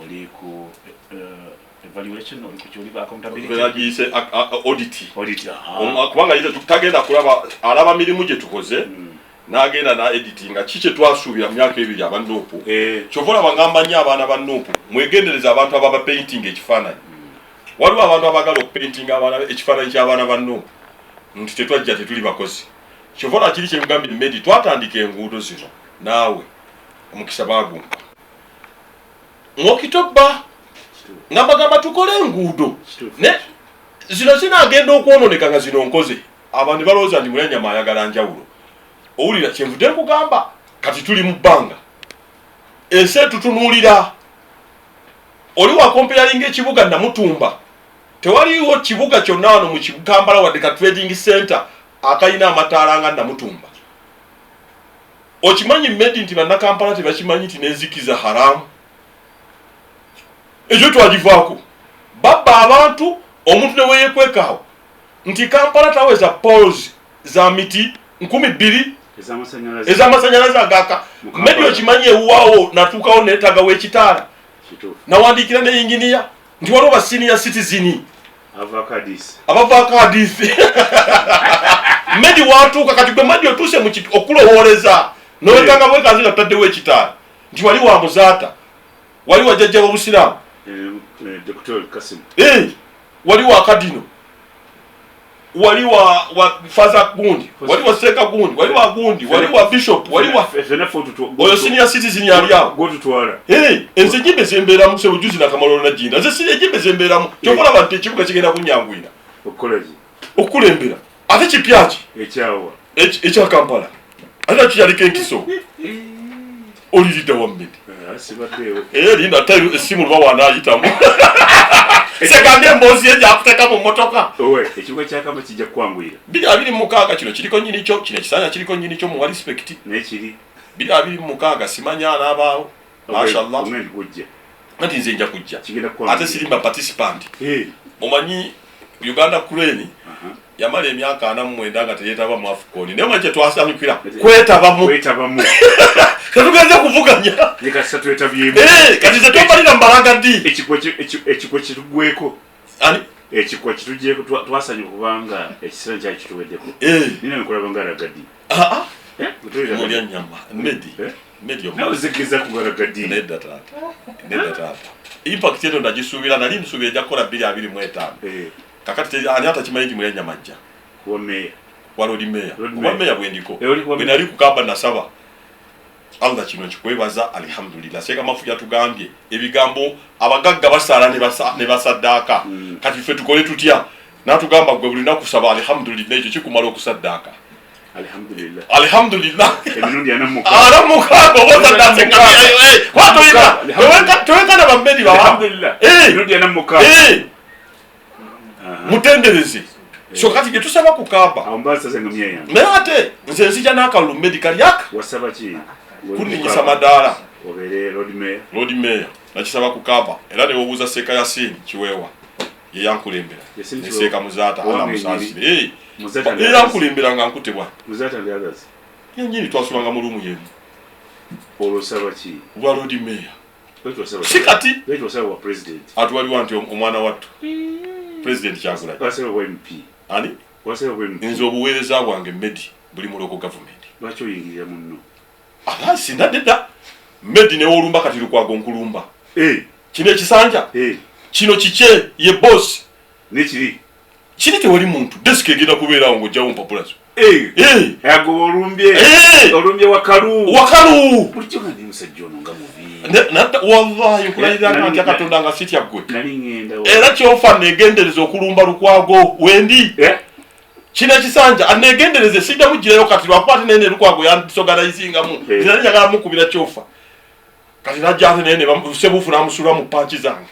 Speaker 1: oli ku evaluation, oli ku kyoli accountability.
Speaker 2: Bagiyise audit.
Speaker 1: Audit.
Speaker 2: Kubanga ye tagenda kulaba, alaba mirimu gye tukoze. N'agenda na editinga ki kye twasuubira mu myaka 2 aba NUP. Kyova olaba ngamba nnyo abaana ba NUP, mwegendereze abantu ababa painting ekifaananyi. Waliwo abantu abaagala okupaintinga ekifaananyi ky'abaana ba NUP nti tetwajja tetuli bakozi. Kyova olaba kiri kye mugambye Medi, twatandika enguudo zino naawe omukisa baagumpa. Mu Okitobba nga mbagamba tukole enguudo. Ne zino zinaagenda okwonooneka nga zino nkoze. Abantu balowooza nti Mulyannyama ayagala njawulo. Owulira kyenvudde nkugamba kati tuli mu bbanga. Ensi etutunuulira. Oli wakompeyalinga ekibuga Namutumba. Tewaliiwo kibuga kyonna wano mu Kampala wadde ka trading center akalina amataala nga Namutumba. Okimanyi Medi nti bannakampala tebakimanyi nti n'enzikiza haramu. Ekyo twagivaako. Babba abantu omuntu ne weeyekwekaawo nti Kampala taweza poles za miti 2000 ez'amasannyalaze agaka. Medi okimanyi ewuwaawo natuukawo neetagawo ekitaala. Nawandiikira ne yinginiya nti waliwo ba senior citizen abavaako hadisi. Medi watuuka kati gwe Medi otuuse mu okulowooleza nowekanga bwekazi nga tutaddewo ekitaala nti wali wa Muzaata, wali wa jjajja w'Obusiraamu, wali wa Kadino, wali wa Father gundi, wali wa Seka gundi, wali wa gundi, wali wa Bishop, wali wa oyo senior citizen yali awo. Enze jimbe zembeeramu sebujuzi na Kamalolo na Jinda. Nze senior jimbe zembeeramu. Kyova olaba nti ekibuga kigenda kunnyanguyira. Okukulembera. Ate kipya ki?
Speaker 1: Ekyawa.
Speaker 2: Ekya Kampala. Ate nakyo kyaliko enkiso. Oliridda wa Mmedi?
Speaker 1: Sibaddeewo.
Speaker 2: Linda ate essimu luba wanaayitamu. Segambye emboozi ye gyakuteeka mu mmotoka.
Speaker 1: Owe, ekibuga kya Kampala kijja kukwanguyira.
Speaker 2: 2026 kino kiriko nnyini kyo, kino ekisanja kiriko nnyini kyo, muwa respect.
Speaker 1: Naye kiri.
Speaker 2: 2026 simanya anaabaawo. Mashallah.
Speaker 1: Omwezi gujja.
Speaker 2: Anti nze nja kujja.
Speaker 1: Kigenda kukwanguyira.
Speaker 2: Ate sirimba participant. Omanyi Uganda Crane yamala emyaka 49 nga teyeetaba mu AFCON. Naye omanyi kye twasanyukira? Kwetabamu.
Speaker 1: Kwetabamu.
Speaker 2: Tetugenze kuvuganya.
Speaker 1: Ne kasita twetabyemu.
Speaker 2: Kati ze twambalira mbalaga ddi?
Speaker 1: Ekikwa kitugweko.
Speaker 2: Ani?
Speaker 1: Ekikwa kituggyeko, twasanyuka kubanga ekiseera kyali kituweddeko. Nina nkulaba nga Ragadi.
Speaker 2: Mulya nnyama. Medi. Medi omu.
Speaker 1: Nawe zigeza ku Ragadi.
Speaker 2: Nedda taata. Nedda taata. Impact eno nagisuubira, nali nsuubira ejja kukola 2025. Kakati ani atakimanyi nti mulya nnyama ajja?
Speaker 1: Kuwa meya.
Speaker 2: Wa Lord Mayor.
Speaker 1: Lord
Speaker 2: Kuba
Speaker 1: Mayor.
Speaker 2: meya bwe ndiko.
Speaker 1: Oli kuwa
Speaker 2: Bwe
Speaker 1: meya.
Speaker 2: nali ku Kaaba nasaba. Allah kino nkikwebaza, alhamdulillah. Seeka Mafu yatugambye ebigambo abagagga basaala ne basaddaaka. Kati ffe tukole tutya? N'atugamba gwe buli lunaku saba alhamdulillah, ekyo kikumala okusaddaaka.
Speaker 1: Alhamdulillah.
Speaker 2: Alhamdulillah.
Speaker 1: Emirundi 46.
Speaker 2: 46, oba osaddaase nga kwa toyina. Tewekana ba Medi bawa.
Speaker 1: Alhamdulillah. Emirundi 46.
Speaker 2: Mutendereze. So kati gye tusaba ku Kaaba.
Speaker 1: Awo mba nsaze nga myeya yange.
Speaker 2: Naye ate nze nzija n'akalulu Medi kali aka.
Speaker 1: Wasaba ki?
Speaker 2: Kunninyisa madaala.
Speaker 1: Obeere Lord Mayor.
Speaker 2: Lord Mayor. Nakisaba ku Kaaba. Era ne wobuuza Seeka Yasin Kiweewa. Ye yankulembera.
Speaker 1: Yasin
Speaker 2: Ne
Speaker 1: Kiweewa.
Speaker 2: Seeka Muzaata, Allah
Speaker 1: Owange
Speaker 2: musaasire.
Speaker 1: nnyini. Muzaata and
Speaker 2: Ye
Speaker 1: others.
Speaker 2: yankulembera nga nkutebwa.
Speaker 1: Muzaata and others.
Speaker 2: Ye nnyini twasulanga mu lumu y'emu.
Speaker 1: Olwo osaba ki?
Speaker 2: Bwa Lord Mayor.
Speaker 1: Lwaki wasaba
Speaker 2: Si kati.
Speaker 1: Lwaki wasaba wa President?
Speaker 2: Atuwaliwa nti omwana wattu. President Kyagulanyi.
Speaker 1: Wasaba wa MP.
Speaker 2: Ani?
Speaker 1: Wasaba wa MP.
Speaker 2: Nze obuweereza bwange Medi buli mu local government.
Speaker 1: Lwaki oyingirira munno?
Speaker 2: Aba sinadde dda. Medi ne wolumba kati Lukwago nkulumba. Kino ekisanja. Kino kikye ye boss.
Speaker 1: Ne kiri.
Speaker 2: Kiri tewali muntu. Desk egenda kubeerawo ng'ojjawo mpapula zo.
Speaker 1: Agoba olumbye olumbye wakalu
Speaker 2: wakalu
Speaker 1: bulijjo nga ndi musajja ono nga mubi.
Speaker 2: Wallahi nkulayirira nga ntya Katonda nga sitya ggwe. Era kyofa negendereza okulumba Lukwago wendi. Kino ekisanja anegendereze sijja mugirayo kati lwakuba ate naye ne Lukwago yandisoganaizingamu. Nze njagala mukubira kyofa. Kati najja ate naye ne Sebuufu n'amusula mu panki zange.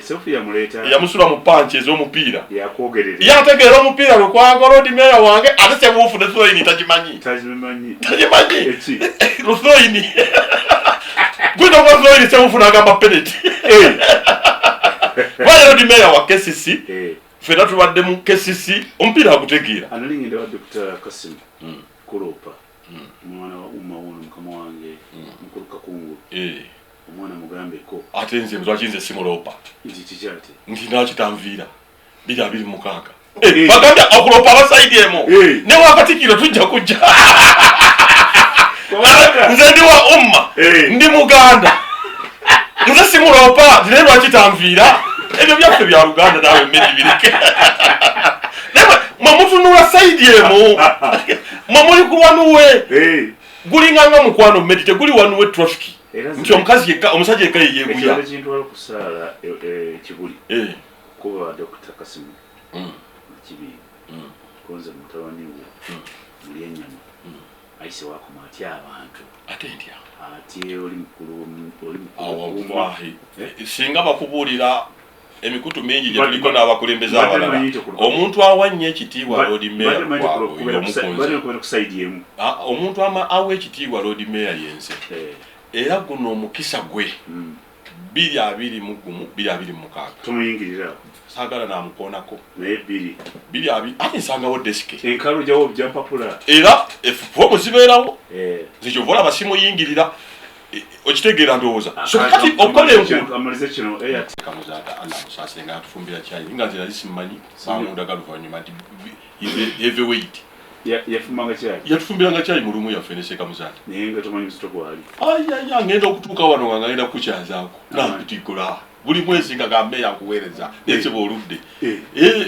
Speaker 1: Sebuufu yamuleeta.
Speaker 2: Yamusula mu panki ez'omupiira.
Speaker 1: Yakwogerera.
Speaker 2: Yategeera omupiira Lukwago Lord Mayor wange ate Sebuufu ne Throini tagimanyi.
Speaker 1: Tagimanyi.
Speaker 2: Tagimanyi. Throini. Gwino kwa Throini Sebuufu n'agamba penalty. Bwale Lord Mayor wa KCC. Ffenna tubadde mu KCC omupiira agutegeera.
Speaker 1: Anali ngenda wa Dr. Kasim Kulopa. Omwana wa Umma wuno mukama wange mukulu Kakungu. Omwana mugambeko.
Speaker 2: Ate nze lwaki nze simulopa?
Speaker 1: Nti kiki ate?
Speaker 2: Nti nakitanviira 2026. Bagambye okulopa abasaidi emu. Ne wakatikiro tujja kujja. Nze ndi wa Umma. Ndi Muganda. Nze simulopa naye lwaki tanviira? Ebyo byaffe bya Luganda naawe mmere bireke. Mwe mutunula saidi emu. Mwe muli ku wanuwe. Gulinga nga mukwano mmere teguli wanuwe traffic. Nti omukazi yekka omusajja yekka ye yeeguya.
Speaker 1: Ekirala kintwala okusaala Kibuli. Kuba Dr. Kasimu Kibi. Konze mutabani wo muli ennyama. Ayise wakoma atya abantu.
Speaker 2: Ate ntya.
Speaker 1: Ate oli mukulu oli mukulu.
Speaker 2: Wallahi. Singa bakubuulira emikutu mingi gye tuliko n'abakulembeze abalala. Omuntu awa nnyo ekitiibwa Lord Mayor
Speaker 1: omukunzi.
Speaker 2: Omuntu awa ekitiibwa Lord Mayor yenze. Era guno omukisa gwe 2021 2026.
Speaker 1: Tumuyingirira.
Speaker 2: Saagala namukoonako.
Speaker 1: Naye 2
Speaker 2: 2 ate nsangawo desike.
Speaker 1: Enkalu jawo byampapula.
Speaker 2: Era efumu zibeerawo. Nze kyova olaba simuyingirira. Okitegeera ndowooza. So kati okukola enguudo.
Speaker 1: Amalize kino
Speaker 2: Kamuzaata Allah amusaasire nga atufumbira kyayi nga nze nali simmanyi bangundaga luvannyuma nti heavyweight.
Speaker 1: Yafumbanga kyayi.
Speaker 2: Yatufumbiranga kyayi mu lumu yaffe ne Sheikh Muzaata.
Speaker 1: Naye nga tomanyi muzito gwali.
Speaker 2: Ayaya ngenda okutuuka wano nga ngenda kukyazaako. Nampitikula. Buli mwezi nga gambe yankuweereza. Nesiba oludde.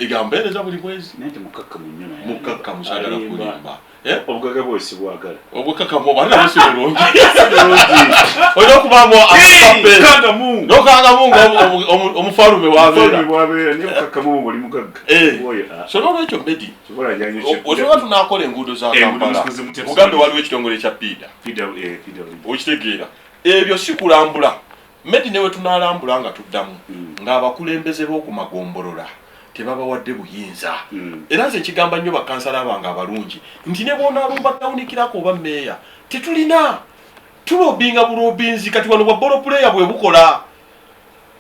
Speaker 2: Gambeereza buli mwezi.
Speaker 1: Naye mukakkamu nnyo naye.
Speaker 2: Mukakkamu saagala kulimba.
Speaker 1: Obugagga bwe si bwagala.
Speaker 2: Obukakkamu oba nabwo si bulungi. Olina okubaamu amapape.
Speaker 1: Kangamu.
Speaker 2: N'okangamu nga omufalume w'abeera.
Speaker 1: Omufalume w'abeera naye bukakkamu bwo oli mugagga.
Speaker 2: So n'olwekyo Medi, wetuba tunaakola enguudo za Kampala, mugambe waliwo ekitongole kya PIDA. Okitegeera. Ebyo si kulambula. Medi ne we tunaalambula nga tuddamu ng'abakulembeze b'oku magombolola tebabawadde buyinza. Era nze nkigamba nnyo bakansala bange abalungi nti ne bw'onaalumba tawunikirako oba mmeeya tetulina tulobinga bulobinzi kati wano bwa bolo puleya bwe bukola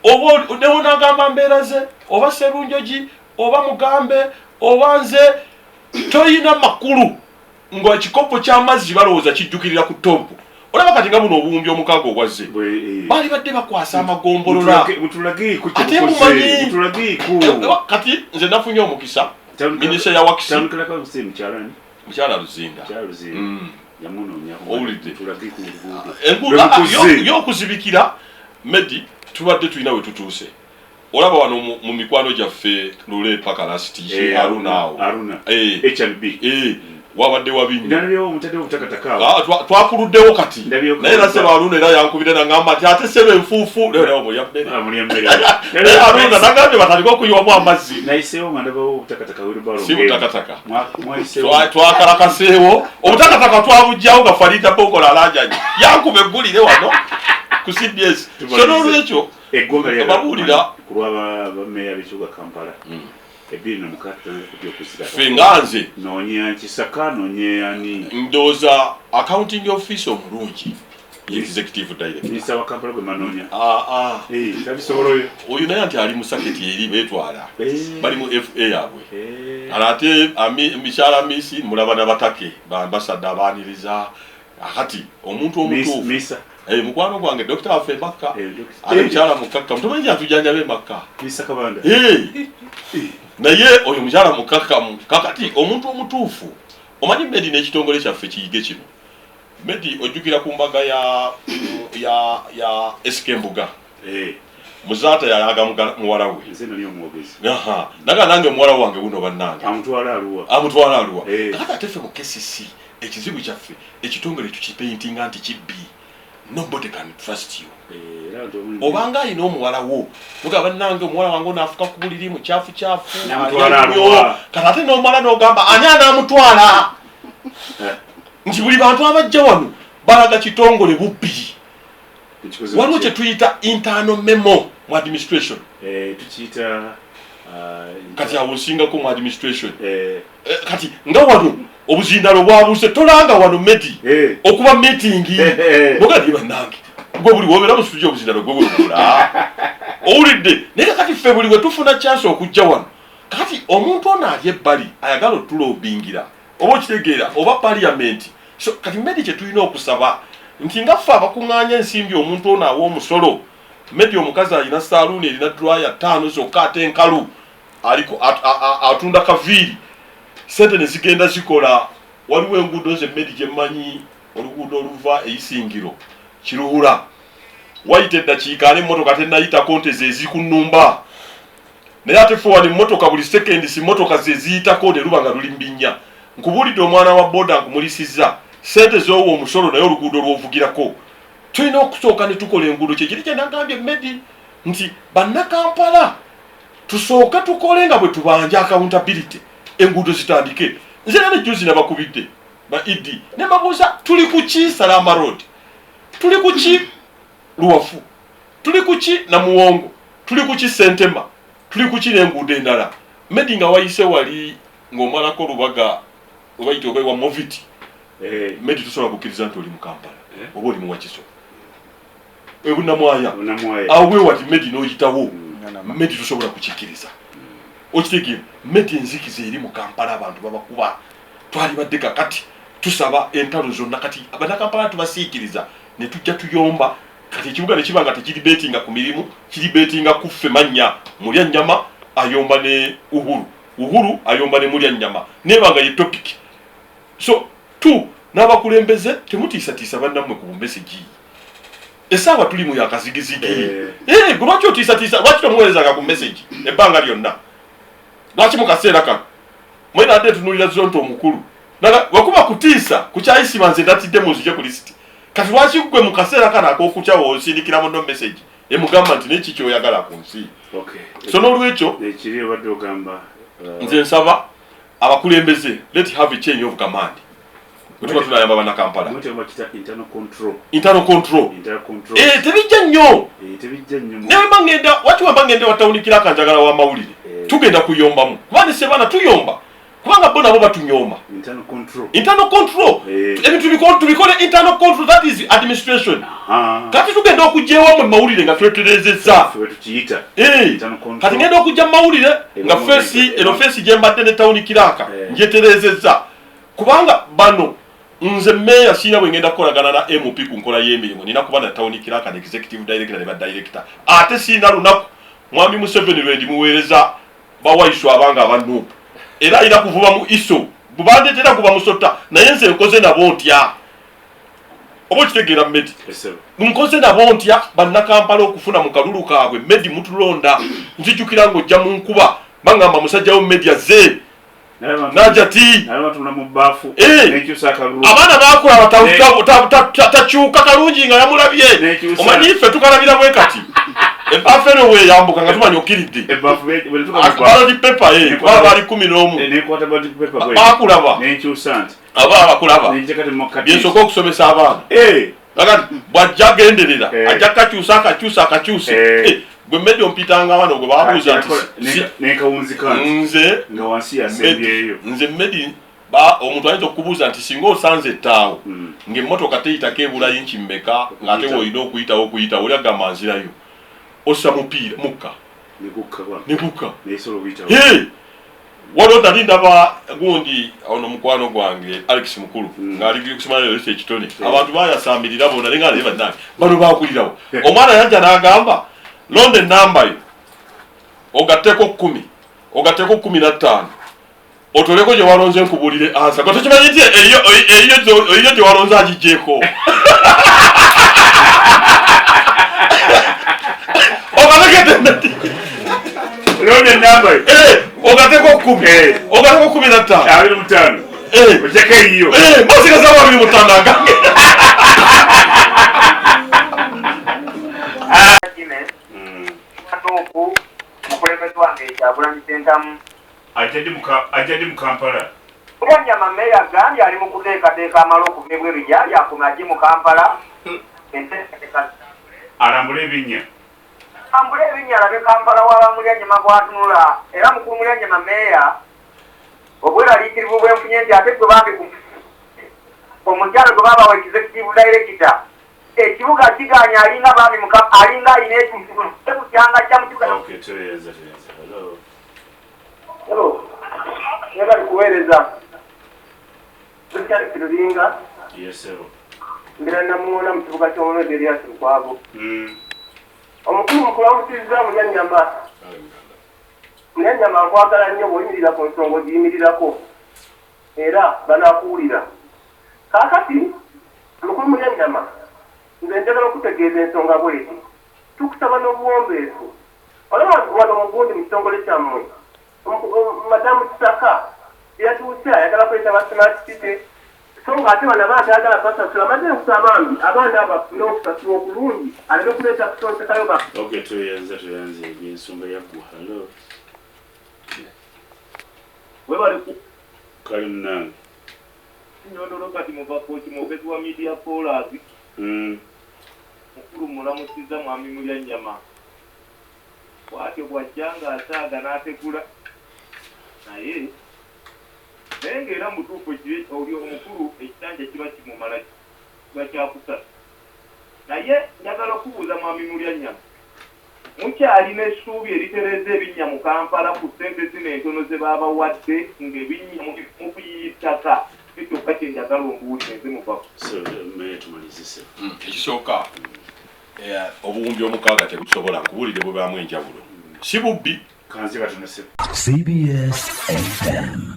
Speaker 2: oba ne bw'onaagamba mbeera ze oba Serunjogi oba Mugambe oba nze toyina makulu ng'ekikopo ky'amazzi balowooza kijjukirira ku topu. Olaba kati nga buno obuwumbi omukaaga obwazze baali badde bakwasa amagombolola ate mumanyi kati nze nafunye omukisa minisita ya wakisi mukyala Luzinda owulidde y'okuzibikira Medi tubadde tulina we tutuuse. Olaba wano mu mikwano gyaffe Lule paka lasiti Aruna awo wabadde wabi nnyo twakuluddewo kati naye era sebo Aruna era yankubira nangamba nti ate sebo enfuufu naye Aruna nagambye batandike okuyiwamu amazzi si butakataka twakalakaseewo obutakataka twabugyawo nga Farida Bongola alanjanye yankuba eggulire wano ku CBS. So n'olwekyo
Speaker 1: eggwanga
Speaker 2: babuulira
Speaker 1: ku lw'abameeya b'ekibuga Kampala 2006 tutandika kutya okuzira.
Speaker 2: Ffe nga nze
Speaker 1: noonya Kisaka noonye ani
Speaker 2: ndowooza accounting officer omulungi executive director
Speaker 1: minisita wa Kampala gwe manoonya. Tabisobola oyo.
Speaker 2: Oyo naye nti ali mu saketi eri beetwala bali mu FA yaabwe. Ate mikyala misi mulaba n'abatake ba ambassador abaaniriza akati omuntu omutuufu. Mukwano gwange Dr. waffe Makka ate mukyala mukakkamu tomanyi atujjanjaba e Makka naye oyo mukyala mukakkamu. Kakati omuntu omutuufu omanyi Medi n'ekitongole kyaffe kiyige kino. Medi ojjukira ku mbaga ya SK Mbuga. Muzaata yayaga muwala we.
Speaker 1: Nze nali omwogezi.
Speaker 2: Aha. Naga nange muwala wange wuno bannange.
Speaker 1: Amutwala aluwa.
Speaker 2: Amutwala aluwa.
Speaker 1: Eh.
Speaker 2: Kakati ate ffe mu KCC ekizibu kyaffe ekitongole tukipaintinga nti kibbi. Nobody can trust you.
Speaker 1: Eh, era nti omulimu-
Speaker 2: Obanga alina omuwala wo mugamba bannange omuwala wange ono afuka ku buliri mukyafu
Speaker 1: N'amutwala
Speaker 2: alya nnyo.
Speaker 1: aluwa.
Speaker 2: Kati ate n'omala n'ogamba ani anaamutwala
Speaker 1: Eh,
Speaker 2: nti buli bantu abajja wano balaga kitongole bubbi.
Speaker 1: ekikoze
Speaker 2: Waliwo
Speaker 1: kye.
Speaker 2: kye tuyita internal memo mu administration.
Speaker 1: Eh, tukiyita
Speaker 2: Kati awo nsingako mu administration.
Speaker 1: eh,
Speaker 2: Eh, kati nga wano obuzindalo bwabuuse tolanga wano medi
Speaker 1: eh,
Speaker 2: okuba meeting
Speaker 1: Eh.
Speaker 2: mugandi bannange gwe buli wobeera mu studio obuzindalo gwe bwebula owulidde. Naye kakati ffe buli we tufuna chance okujja wano, kakati omuntu ono ali ebbali ayagala otulobingira oba okitegeera oba parliament. So kati medi kye tulina okusaba nti nga ffe abakuŋŋaanya ensimbi omuntu ono awa omusolo. Medi omukazi alina saaluuni erina dryer 5 zokka ate enkalu aliko atunda kaviiri, sente ne zigenda zikola. Waliwo enguudo nze medi gye mmanyi, oluguudo oluva eisingiro Kiruhura, wayita eddakiika ana emmotoka tennayitako nte ze zikunnumba. Naye ate ffe wano emmotoka buli sekendi si mmotoka ze ziyitako ne luba nga luli mu binnya. Nkubuulidde omwana wa boda nkumulisizza sente z'owa omusolo, naye oluguudo lw'ovugirako tulina okusooka ne tukola enguudo. Kyekiri kye nagambye Medi nti bannakampala tusooke tukole nga bwe tubanja accountability, enguudo zitandike. Nze era ne juzi nabakubidde ba ED ne mbabuuza tuli ku ki Salama Road, tuli ku ki Luwafu, tuli ku ki Namuwongo, tuli ku ki Sentema, tuli ku ki n'enguudo endala. Medi nga wayise wali ng'omalako Lubaga obayita oba ewa Moviti,
Speaker 1: eh,
Speaker 2: Medi tosobola kukkiriza nti oli mu Kampala
Speaker 1: Eh.
Speaker 2: oba oli mu Wakiso ebunamwaya
Speaker 1: Bunamwaya.
Speaker 2: awo bwe wati Medi n'oyitawo, Medi tosobola kukikkiriza. Okitegeera Medi enzikiza eri mu Kampala abantu babakuba. Twalibadde kakati tusaba entalo zonna, kati bannakampala tubasiikiriza ne tujja tuyomba. Kati ekibuga ne kiba nga tekiribeetinga ku mirimu, kiribeetinga ku ffe mannya. Mulya nnyama ayomba ne Uhuru, Uhuru ayomba ne mulya nnyama, neeba nga ye topic. So two n'abakulembeze temutiisatiisa bannammwe ku bumesegi. Essaawa tuli mu yakazigizigi.
Speaker 1: Eh.
Speaker 2: Eh, gwe lwaki otiisatiisa? Lwaki tomuweerezanga ku message ebbanga lyonna? Lwaki mu kaseera kano mwena ate tunuulira zonto omukulu naga wakuba kutiisa kukyayisibwa? Nze ndatidde mu nzije ku lisiti. Kati lwaki gwe mu kaseera kano ak'okutya osindikira muno message emugamba nti neki kyoyagala ku nsi?
Speaker 1: Okay.
Speaker 2: So n'olwekyo
Speaker 1: Ekiri obadde ogamba
Speaker 2: nze nsaba abakulembeze, let have a change of command bwe tuba tunayamba bannakampala.
Speaker 1: Mwe bakita internal control.
Speaker 2: Internal control.
Speaker 1: Internal control.
Speaker 2: Eh, tebijja nnyo.
Speaker 1: Eh, tebijja nnyo
Speaker 2: Naye mba ngenda wati wemba ngenda wa town clerk njagala w'amawulire,
Speaker 1: Eh.
Speaker 2: tugenda kuyombamu kuba ne sebaana tuyomba kubanga bo nabo batunyooma.
Speaker 1: Internal control.
Speaker 2: Internal control.
Speaker 1: Eh.
Speaker 2: Ebintu tubikole internal control, that is administration.
Speaker 1: Ah.
Speaker 2: Kati tugenda okujja ewammwe mawulire nga tweterezezza.
Speaker 1: Ffe tukiyita
Speaker 2: Eh.
Speaker 1: internal control.
Speaker 2: Kati ngenda okujja mu mawulire nga
Speaker 1: Eno
Speaker 2: feesi eno feesi gye mbadde ne town clerk
Speaker 1: Eh.
Speaker 2: njeterezezza kubanga bano nze meeya siina bwe ngenda kukolagana na MP ku nkola y'emirimu, nina kuba na town clerk ne executive director ne ba director. Ate siina lunaku mwami Museveni lwe ndimuweereza bawaiso abanga aba NUP, era alina kuvuba mu iso bubandetera kuba musota. Naye nze nkoze nabo ntya? Oba okitegeera Medi?
Speaker 1: Esebo.
Speaker 2: Nkoze nabo ntya bannakampala okufuna mu kalulu kaabwe? Medi mutulonda, nzijukira ng'ojja mu nkuba baŋŋamba musajja wo Medi azze naja ti
Speaker 1: Naye batula mu bbaafu
Speaker 2: Eh.
Speaker 1: nekyusa akalulu.
Speaker 2: Abaana bakulaba takyuka kalungi nga yamulabye.
Speaker 1: Nekyusa.
Speaker 2: Omanyi ffe tukalabira bwe kati ebaafu eno weeyambuka nga tumanya okkiridde.
Speaker 1: Ebbaafu bwe tuka mu bbaafu
Speaker 2: Ballot paper kuba baali 11.
Speaker 1: Nekwata ballot paper bwe
Speaker 2: Bakulaba.
Speaker 1: Nenkyusa nti
Speaker 2: aba bakulaba.
Speaker 1: Nenjeka mu
Speaker 2: Byensooka okusomesa abaana.
Speaker 1: Eh.
Speaker 2: Kakati bw'ajja agenderera
Speaker 1: Eh.
Speaker 2: ajja kakyusa akakyusa akakyuse.
Speaker 1: Eh.
Speaker 2: Eh, gwe Medi ompitanga wano gwe babuuza nti
Speaker 1: Nenkawunzika nti
Speaker 2: nze
Speaker 1: nga wansi yasembyeyo.
Speaker 2: Nze Medi omuntu ayinza okukubuuza nti singa osanze ettaawo ng'emmotoka teyitako ebula yinki mmeka ng'ate
Speaker 1: Okuyita.
Speaker 2: woolina okuyitawo okuyitawo, oli agamba nzirayo ossa mupiira mukka
Speaker 1: Negukka
Speaker 2: ne gukka.
Speaker 1: Nesobola okuyitawo.
Speaker 2: Hey! Waliwo nali ndaba gundi ono mukwano gwange Alex Mukulu ng'ali kusomera ekitone, abantu bayasamirira bona naye nga naye bannange bano bakulirawo. Omwana yajja n'agamba londa enamba yo ogatteko 10 ogatteko 15 otoleko gye walonze nkubuulire ansa. Gwe tokimanyi nti eyo gye walonze agiggyeko ogatteko
Speaker 1: Enamba yo.
Speaker 2: Ogateko 10, ogateko 15,
Speaker 1: 25. Ojjako eyiyo.
Speaker 2: Mbasigazaawo 25 agange.
Speaker 3: Kine atuuku mukulembeze wange Kyagulanyi Ssentamu.
Speaker 1: Ajja ddi mu Kampala?
Speaker 3: Mulyanyama meeya agambye ali mu kuteekateeka amale okuva ebweru gy'ali akome ajje mu Kampala enteekateeka
Speaker 1: alambule ebinnya.
Speaker 3: Alambule ebinnya alabe Kampala waba Mulyanyama bw'atunula. Era mukulu Mulyanyama meeya obweraliikirivu bwenfunye nti ate gwe bambi ku omukyalo gwe babawa executive director ekibuga kiganya alinga bambi alinga alina ekintu kukyanga kya mu kibuga.
Speaker 1: Okay, tweyanza. Hello.
Speaker 3: Hello. Njagala kuweereza. Richard Lulinga.
Speaker 1: Yes, sir.
Speaker 3: Mbera namuwona mu kibuga ky'Omulozi Erias Lukwago. Omukulu mukulamusizza Mulyanyama. Mulyanyama nkwagala nnyo bw'oyimirira ku nsonga ogiyimirirako era banaakuwulira. Kaakati mukulu Mulyanyama nze njagala okutegeeza ensonga bw'eti. Tukusaba n'obuwombeefu. Olaba wano mugundi mu kitongole kyammwe Madamu Kisaka yatuuse ayagala kwetaba Smart City so ng'ate bano abaana tayagala basasula. Amaze nkusaba bambi abaana abafune okusasula okulungi aleme kuleeta kusonsekayo ba.
Speaker 1: Okay, tweyanza ensonga yaggwa. Hello.
Speaker 4: Webale.
Speaker 1: Kale munnange.
Speaker 4: Nyondo Robert Muvakoki mwogezi wa Media Callers. Mukulu mulamusizza mwami Mulyanyama. Bw'atyo bw'ajja ng'asaaga n'ategula naye ng'era mutuufu oli omukulu ekisanja kiba kimumala kiba kyakusatu. Naye njagala okubuuza mwami Mulyanyama, mukyalina essuubi eritereeza ebinnya mu Kampala ku ssente zino entono ze baabawadde ng'ebinnya mukuyiya ettaka? Kyokka kye njagala ombuulire nze muvako.
Speaker 2: Ekisooka obuwumbi 6 tebusobola nkubuulire bubaamu enjawulo. Si bubbi.
Speaker 1: Kanzi katono.
Speaker 5: CBS FM.